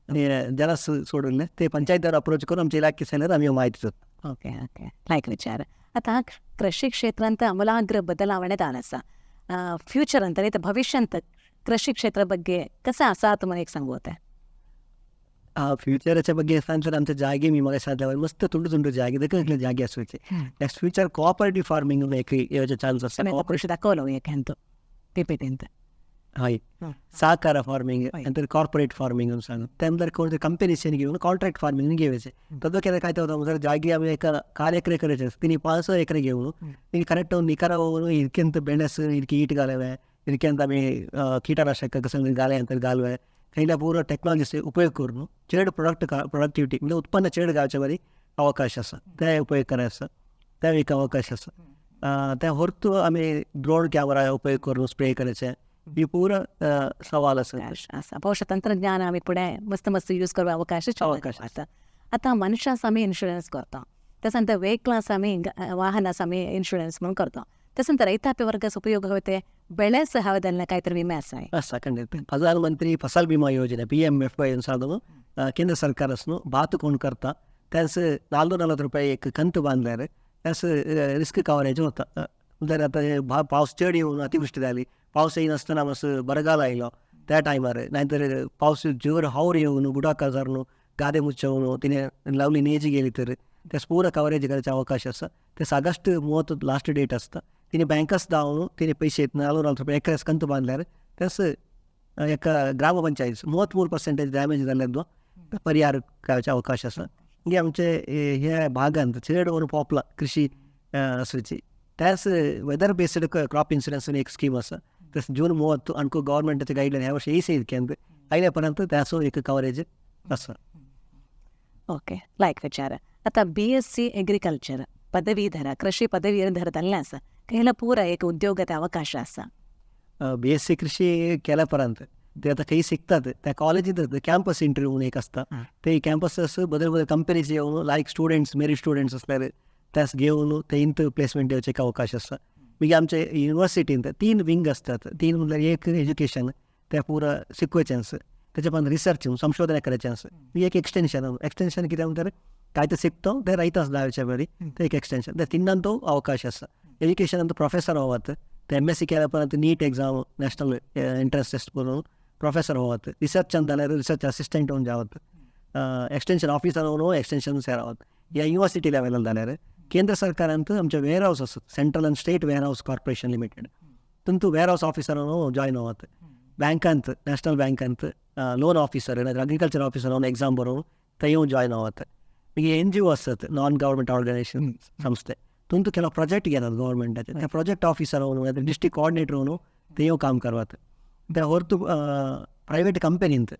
S2: आणि ज्याला सोडून ते पंचायतीवर अप्रोच करून आमच्या इलाखे सैन्यात आम्ही माहिती देतो.
S1: ओके ओके, लायक विचार. आता ಕೃಷಿ ಕ್ಷೇತ್ರ ಅಂತ ಅಮೂಲಾಗ್ರ ಬದಲಾವಣೆ ದಾನಸ ಫ್ಯೂಚರ್ ಅಂತ ರೈತ ಭವಿಷ್ಯ ಅಂತ ಕೃಷಿ ಕ್ಷೇತ್ರ ಬಗ್ಗೆ कसं असा तुम्हाला एक सांगू होतं.
S2: फ्युचराच्या ಬಗ್ಗೆ सांगतात आमच्या जागे मी मग सांगल्यावर मस्त तुंडू तुंडू जागे देखील जागे असायचे. नेक्स्ट फ्युचर कोऑपरेटिव्ह फार्मिंग एक येवचे चान्स असता.
S1: ಕೋಆಪರೇಷನ್ दाखवलं एक पीपीटी ಅಂತ.
S2: हय, ಸಹಕಾರ ಫಾರ್ಮಿಂಗ್ नंतर कॉर्पोरेट फार्मिंग म्हणून सांग. त्यानंतर कोणते कंपनीज घेऊन कॉन्ट्रॅक्ट फार्मिंग घेवायचे. तद् केलं काय होतं जर जागी आम्ही एका 1.25 ಎಕರೆ करायचे तिने 5 ಎಕರೆ घेऊन तिने करेक्ट निकारा होऊन इतक्यांत बेणस इतकी ईट घालावे इतक्यांत आम्ही कीटनाशक कसं घालाय अंतर घालवे थंयला पूर्ण टेक्नॉलॉजीचे उपयोग करून चेड प्रोडक्टिव्हिटी म्हणजे उत्पन्न चेड गावच्या बरी अवकाश आसा ते उपयोग करायचा त्या एक अवकाश आसा. त्या होरतू आम्ही ड्रोन कॅमेरा उपयोग करून स्प्रे करायचे ही पूरा सवाल
S1: आसा. ಬಹುಶಃ ತಂತ್ರಜ್ಞಾನ आम्ही पुढे मस्त मस्त यूज करू अवकाश
S2: अवकाश
S1: आसा. आता मनुष्यास आम्ही इन्शुरन्स करतो, त्यानंतर ವೆಹಿಕಲ್ಸ್ आम्ही वाहनास आम्ही इन्शुरन्स म्हणून करतो, त्यानंतर रैतापी वर्गास उपयोग होते ಬೆಳೆ ಸಹ काहीतरी विमे असा आहे
S2: आसा खंडित. प्रधानमंत्री फसल विमा योजना PMFY साधन केंद्र सरकार भात कोण करता त्यास 440 रुपये एक कंत बांधल्यार त्यास रिस्क कव्हरेज होता. जर आता पावस चड येऊन अतिवृष्टी झाली पावस येईनासतना मस्त बरगाल आयलो त्या टायमार नाहीतर पावस जोर हावर येऊन बुडाका जारून गादे मुच्चवून तिने लावली नेजी गेली तर त्यास पूरा कव्हरेज करायचे अवकाश आसा. त्यास ऑगस्ट 30 लास्ट डेट आसता. तिने बँकस धांवन तिने पैसे 440 रुपये एकरेस कंत बांधल्यार त्यास एका ग्रामपंचायत 33% डॅमेज जाल्ल्याचो परिहार करायचे अवकाश आसा. म्हणजे आमचे ह्या भागांत चड करून पॉपला कृषी आसूची त्यास वेदर बेस्ड क्रॉप इन्शुरन्स एक स्कीम आसा. तस जून 30 आणको गव्हर्मेंटाचे गाईडलाईन ह्या वर्षी येयसे इतक्यांत आयल्या पर्यंत त्याचो एक कव्हरेज आसा.
S1: ओके, लायक विचार. आता BSc agriculture ಪದವೀಧರ ಕೃಷಿ ಪದವೀಧರದಲ್ಲ आसा खंयला पुरा एक उद्योगात अवकाश आसा.
S2: BSc कृषी केल्या पर्यंत ते आता खंय शिकतात त्या कॉलेजीत कॅम्पस इंटरव्यू म्हणून एक आसता. ते कॅम्पस बदल बदल कंपनीचे येवन लायक स्टुडंट्स मेरीट स्टुडंट्स असल्यार त्यास घेवन ते इंत प्लेसमेंट येवचे एक अवकाश आसा. मागीर आमचे युनिवर्सिटींत 3 विंग असतात. 3 म्हणल्यार एक एज्युकेशन त्या पुरा शिकवचें आसा, त्याच्या उपरांत रिसर्च संशोधन करायचें आसा, एक एक्सटेंशन. एक्सटेंशन कितें म्हणटात काय ते शिकतो ते रयता धांवचे बरी ते एक एक्सटेंशन. त्या तिन्नांतो अवकाश आसा. एज्युकेशन अंत प्रोफेसर होवत ते MSc केल्या उपरांत NEET exam national entrance test करून प्रोफेसर होवत, रिसर्च जाल्यार रिसर्च असिस्टंट होवन जावत, एक्सटेंशन ऑफिसर होवन एक्सटेंशन सेरावत. ह्या युनिवर्सिटी लेवलार जाल्यार केंद्र सरकारांत आमचे वेअर हावस आसा central and state warehouse corporation limited तुमतू wear house officer join होवत. बँकांत नॅशनल बँकांत लोन ऑफिसर अग्रिकल्चर ऑफिसर होवन एक्झाम बरोवन थंय जॉयन होवत. मागीर NGO आसत नॉन गव्हर्मेंट ऑर्गनायझेशन संस्थे तुमतू ಕೆಲವು प्रोजेक्ट घेतात गव्हर्मेंटाचे त्या प्रोजेक्ट ऑफिसर होवन डिस्ट्रिक्ट कोऑर्डिनेटर होवन थंय काम करवात. त्या होरतू प्रायवेट कंपनींत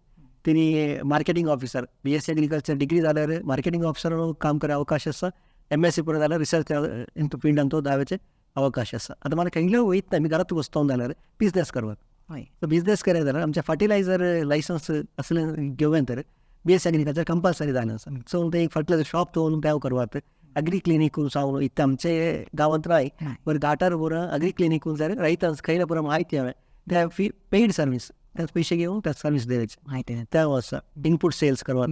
S2: तिनी marketing officer BSc agriculture degree जाल्यार मार्केटिंग ऑफिसर काम कर अवकाश आसा. MSc पुरो जाल्यार रिसर्च इंतू फिल्डांत धांवचे अवकाश आसा. आतां म्हाका खंयले वयता आमी घरात बसतो जाल्यार बिजनेस करपाक. सो बिजनेस करत जाल्यार आमचे फर्टिलायझर लायसन्स असलें घेवया तर BSc agriculture compulsory जालें आसा. सो ते एक फर्टिलायझर शॉप दवरून तें करवात. अग्री क्लिनीक सावन इत्त आमचे गांवांत राय बरें घाटार पुरो अग्री क्लिनीक जाल्यार रयता खंयला पुरो माहिती हांवें त्या फी पेड सर्वीस त्या पयशे घेवन त्या सर्वीस दिवचे
S1: माहिती
S2: त्या आसा. इनपूट सेल्स करवात,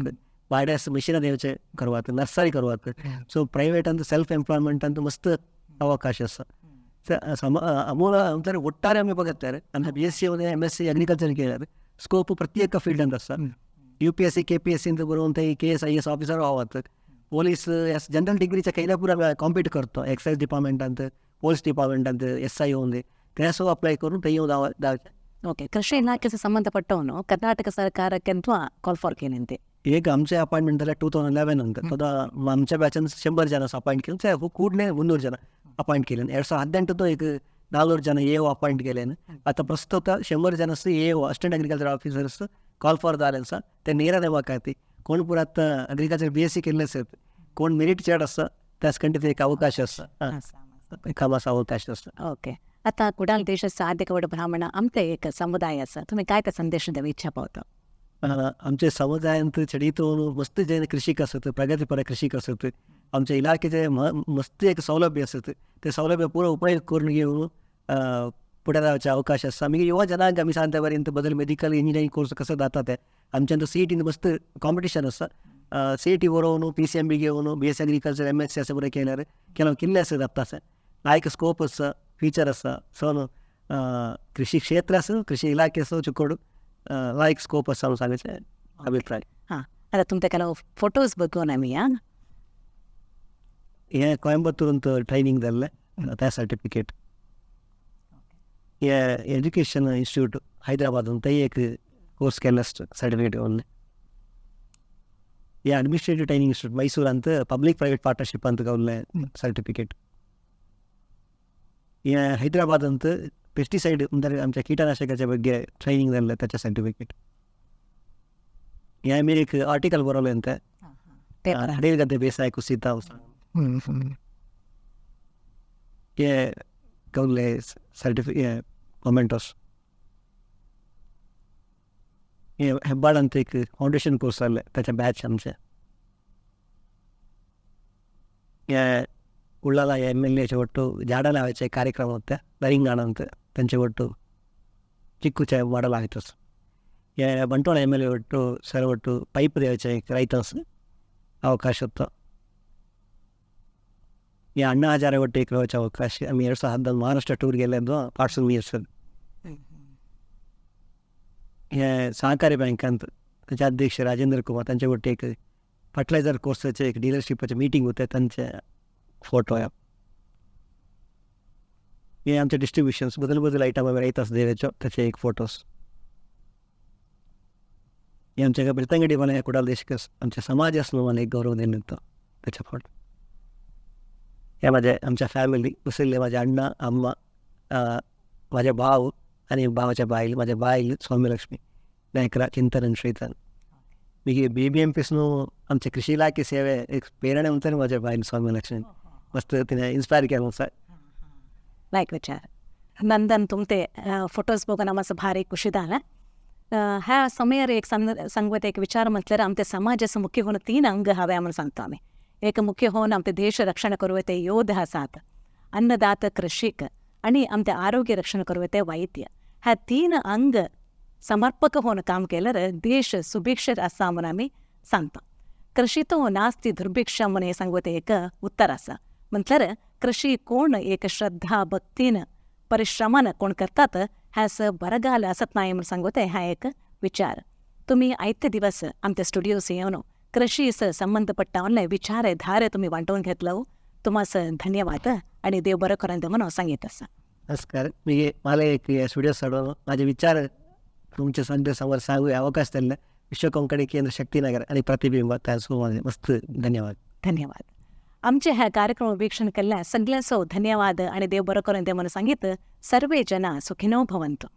S2: भाड्यास मशिनां दिवचे करवात, नर्सरी करवात. सो प्रायवेट अंत सेल्फ एम्प्लॉयमेंट अंत मस्त अवकाश आसा. अमूल ಅಂತಾರೆ ಒಟ್ಟಾರೆ आम्ही बघत आमच्या BSc MSc agriculture केल्यार स्कोप प्रत्येक फील्डांत आसा. UPSC KPSC अंत बरोवन थंय KS IAS officer होवत, पोलीस एस जनरल डिग्रीच्या खंयला पुरो कॉम्पीट करतो एक्सायज डिपार्टमेंटांत पोलीस डिपार्टमेंटांत SI होवन ते सो अप्लाय करून थंय धांवचे.
S1: ಓಕೆ, ಕೃಷಿ ಇಲಾಖೆಗೆ ಸಂಬಂಧಪಟ್ಟವನು ಕರ್ನಾಟಕ ಸರ್ಕಾರಕ್ಕೆ ಅಂತ ಕಾಲ್ ಫಾರ್ केलें.
S2: एक आमचे अपॉइंटमेंट जाल्यार 2011 अंत तदा आमच्या बॅचान 100 जन अपॉइंट केले, ಕೂಡಲೇ 300 ಜನ ಅಪಾಯಿಂಟ್ केले. 2018 एक 400 ಜನ AO appoint केले. आता प्रस्तुत 100 जन AO assistant agriculture officers call for जालें आसा. ते ನೇರ ನೇಮಕಾತಿ कोण पुरा आतां अग्रिकल्चर BSc केल्ले आसत, कोण मेरीट चड आसा त्यास खंडीत एक अवकाश आसा, कामास अवकाश आसा.
S1: ओके, आता कुडाळ देश साध्यकवड ब्राह्मण आमचे एक समुदाय आसा, तुम्ही काय ते संदेश देऊ इच्छा पावतो?
S2: आमचे समुदायांत चडीत मस्त जे कृषीक आसत, प्रगतीपर कृषीक आसत, आमच्या इलाखेचे मस्त एक सौलभ्य आसत, ते सौलभ्य पुरो उपयोग करून घेवन फुडें रावचे अवकाश आसा. मागीर युवा जनांक आमी सांगता बरें बदल मेडिकल इंजिनियरींग कोर्स कसो जाता ते आमच्यान CET मस्त कॉम्पिटिशन आसा. CET बरोवन PCMB घेवन BSc agriculture MSc अशें बरें केल्यार ಕೆಲವು किल्ले आसा जाता आसा लायक स्कोप आसा, फ्युचर आसा. सो कृषी क्षेत्र आसा, कृषी इलाखे आसा, चिकोड लायक स्कोप आसा म्हणून सांगचे अभिप्राय.
S1: हां, आतां तुमचे ಕೆಲವು फोटोज बघून आमी. हां,
S2: हें कोयंबतूरांत ट्रेनींग जाल्लें त्या सर्टिफिकेट. हे एज्युकेशन इन्स्टिट्यूट हैदराबादांत तेय एक कोर्स केल्लें सर्टिफिकेट गावल्लें. हे अडमिनिस्ट्रेटीव ट्रेनिंग इन्स्टिट्यूट मैसूरांत पब्लीक प्रायवेट पार्टनरशिपांत गावल्लें सर्टिफिकेट. हे हैदराबादांत पेस्टिसायड म्हणजे आमच्या कीटनाशकाच्या ಬಗ್ಗೆ ट्रेनिंग जाल्लें ताचें सर्टिफिकेट. हे आमी एक आर्टिकल बरोवलें तें हडेल गद्दे ಬೇಸಾಯ ಕುಸಿತ हे गावल्ले सर्टिफिके मोमेंटोस. हे हेब्बाळांत एक फावंडेशन कोर्स जाल्लें ताचें बॅच आमचें. हे उಳ್ಳाला MLAचे ಒಟ್ಟು झाडां लावायचे कार्यक्रम होते दरिंगाणांत त्यांचे ಒಟ್ಟು चिक्कूचे ಮಾಡಲ್ ಆಯಿತು. हे ಬಂಟ್ವಾಳ MLA ಒಟ್ಟು ಸರ್ ಒಟ್ಟು ಪೈಪ್ देवाचे ರೈತರ್ಸ್ ಅವಕಾಶ होता. हे अण्णा हजारे ಒಟ್ಟು एक रोवचे अवकाश आमी 2014 महाराष्ट्र टूर गेल्ले पार्सल मियर्स. हे सहकारी बँकांत त्याचे अध्यक्ष राजेंद्र कुमार त्यांचे ಒಟ್ಟು एक फर्टिलायझर कोर्साचे एक डीलरशिपाचे मीटिंग होते त्यांचे फोटो. हे आमचे डिस्ट्रिब्युशन्स बदल बदल आयटम आमी रयता देवाचो त्याचे एक फोटोज. हे आमच्या बेलतंगडी मला कुडाल देशकस आमच्या समाज मला एक गौरव दिले होतो त्याचे फोटो. हे माझे आमच्या फॅमिली बसले माझे अण्णा, अम्मा, माझे भाव आणि भावाच्या बायल, माझ्या बायल सौम्यलक्ष्मी नायकरा, चिंतन आणि श्रीतन. मी BBMPसನು आमच्या कृषी इलाखे सेवे एक प्रेरणा म्हणतात माझ्या बायल सौम्यलक्ष्मी, मस्त तिने इन्स्पायर केलं सर.
S1: लायक विचार नंदन, तुमते फोटोज बघून आम्हाला भारी खुशी झाला. ह्या समयार एक सांगवत एक विचार म्हटल्यार आमच्या समाजाचं मुख्य होऊन 3 अंग हवे म्हणून सांगतो आम्ही. एक मुख्य होऊन आमचे देश रक्षण करू ते योद्ध आसात, अन्नदात कृषीक आणि आमचे आरोग्य रक्षण करू ते वैद्य. ह्या 3 अंग समर्पक होऊन काम केल्यार देश सुभिक्ष आसा म्हणून आमी सांगता. कृषी तो नास्ती दुर्भिक्ष म्हणून सांगवत एक उत्तर आसा. म्हटल्यार कृषी कोण एक श्रद्धा भक्तीन परिश्रमान कोण करतात ह्यास बरगाल आसत नाय म्हणून सांगवते हा एक विचार. तुम्ही आयते दिवस आमच्या स्टुडिओस येवन कृषीस संबंधपट्टा विचार धारे तुम्ही वांटून घेतलं, तुम्हास धन्यवाद आणि देव बरं करून म्हणून सांगित आसा.
S2: नमस्कार. मी मला एक स्टुडिओ सोडून माझे विचार तुमच्या संध्या समोर सांगू अवकाश दिले विश्व कोंकणी केंद्र शक्तीनगर आणि प्रतिबिंब त्यासोबत मस्त धन्यवाद.
S1: धन्यवाद. आमचे ह्या कार्यक्रम वीक्षण केल्ल्या सगळ्यांचो धन्यवाद आणि देव बरं करून ते म्हणून सांगित. सर्वे जना सुखिनो भवन्तु.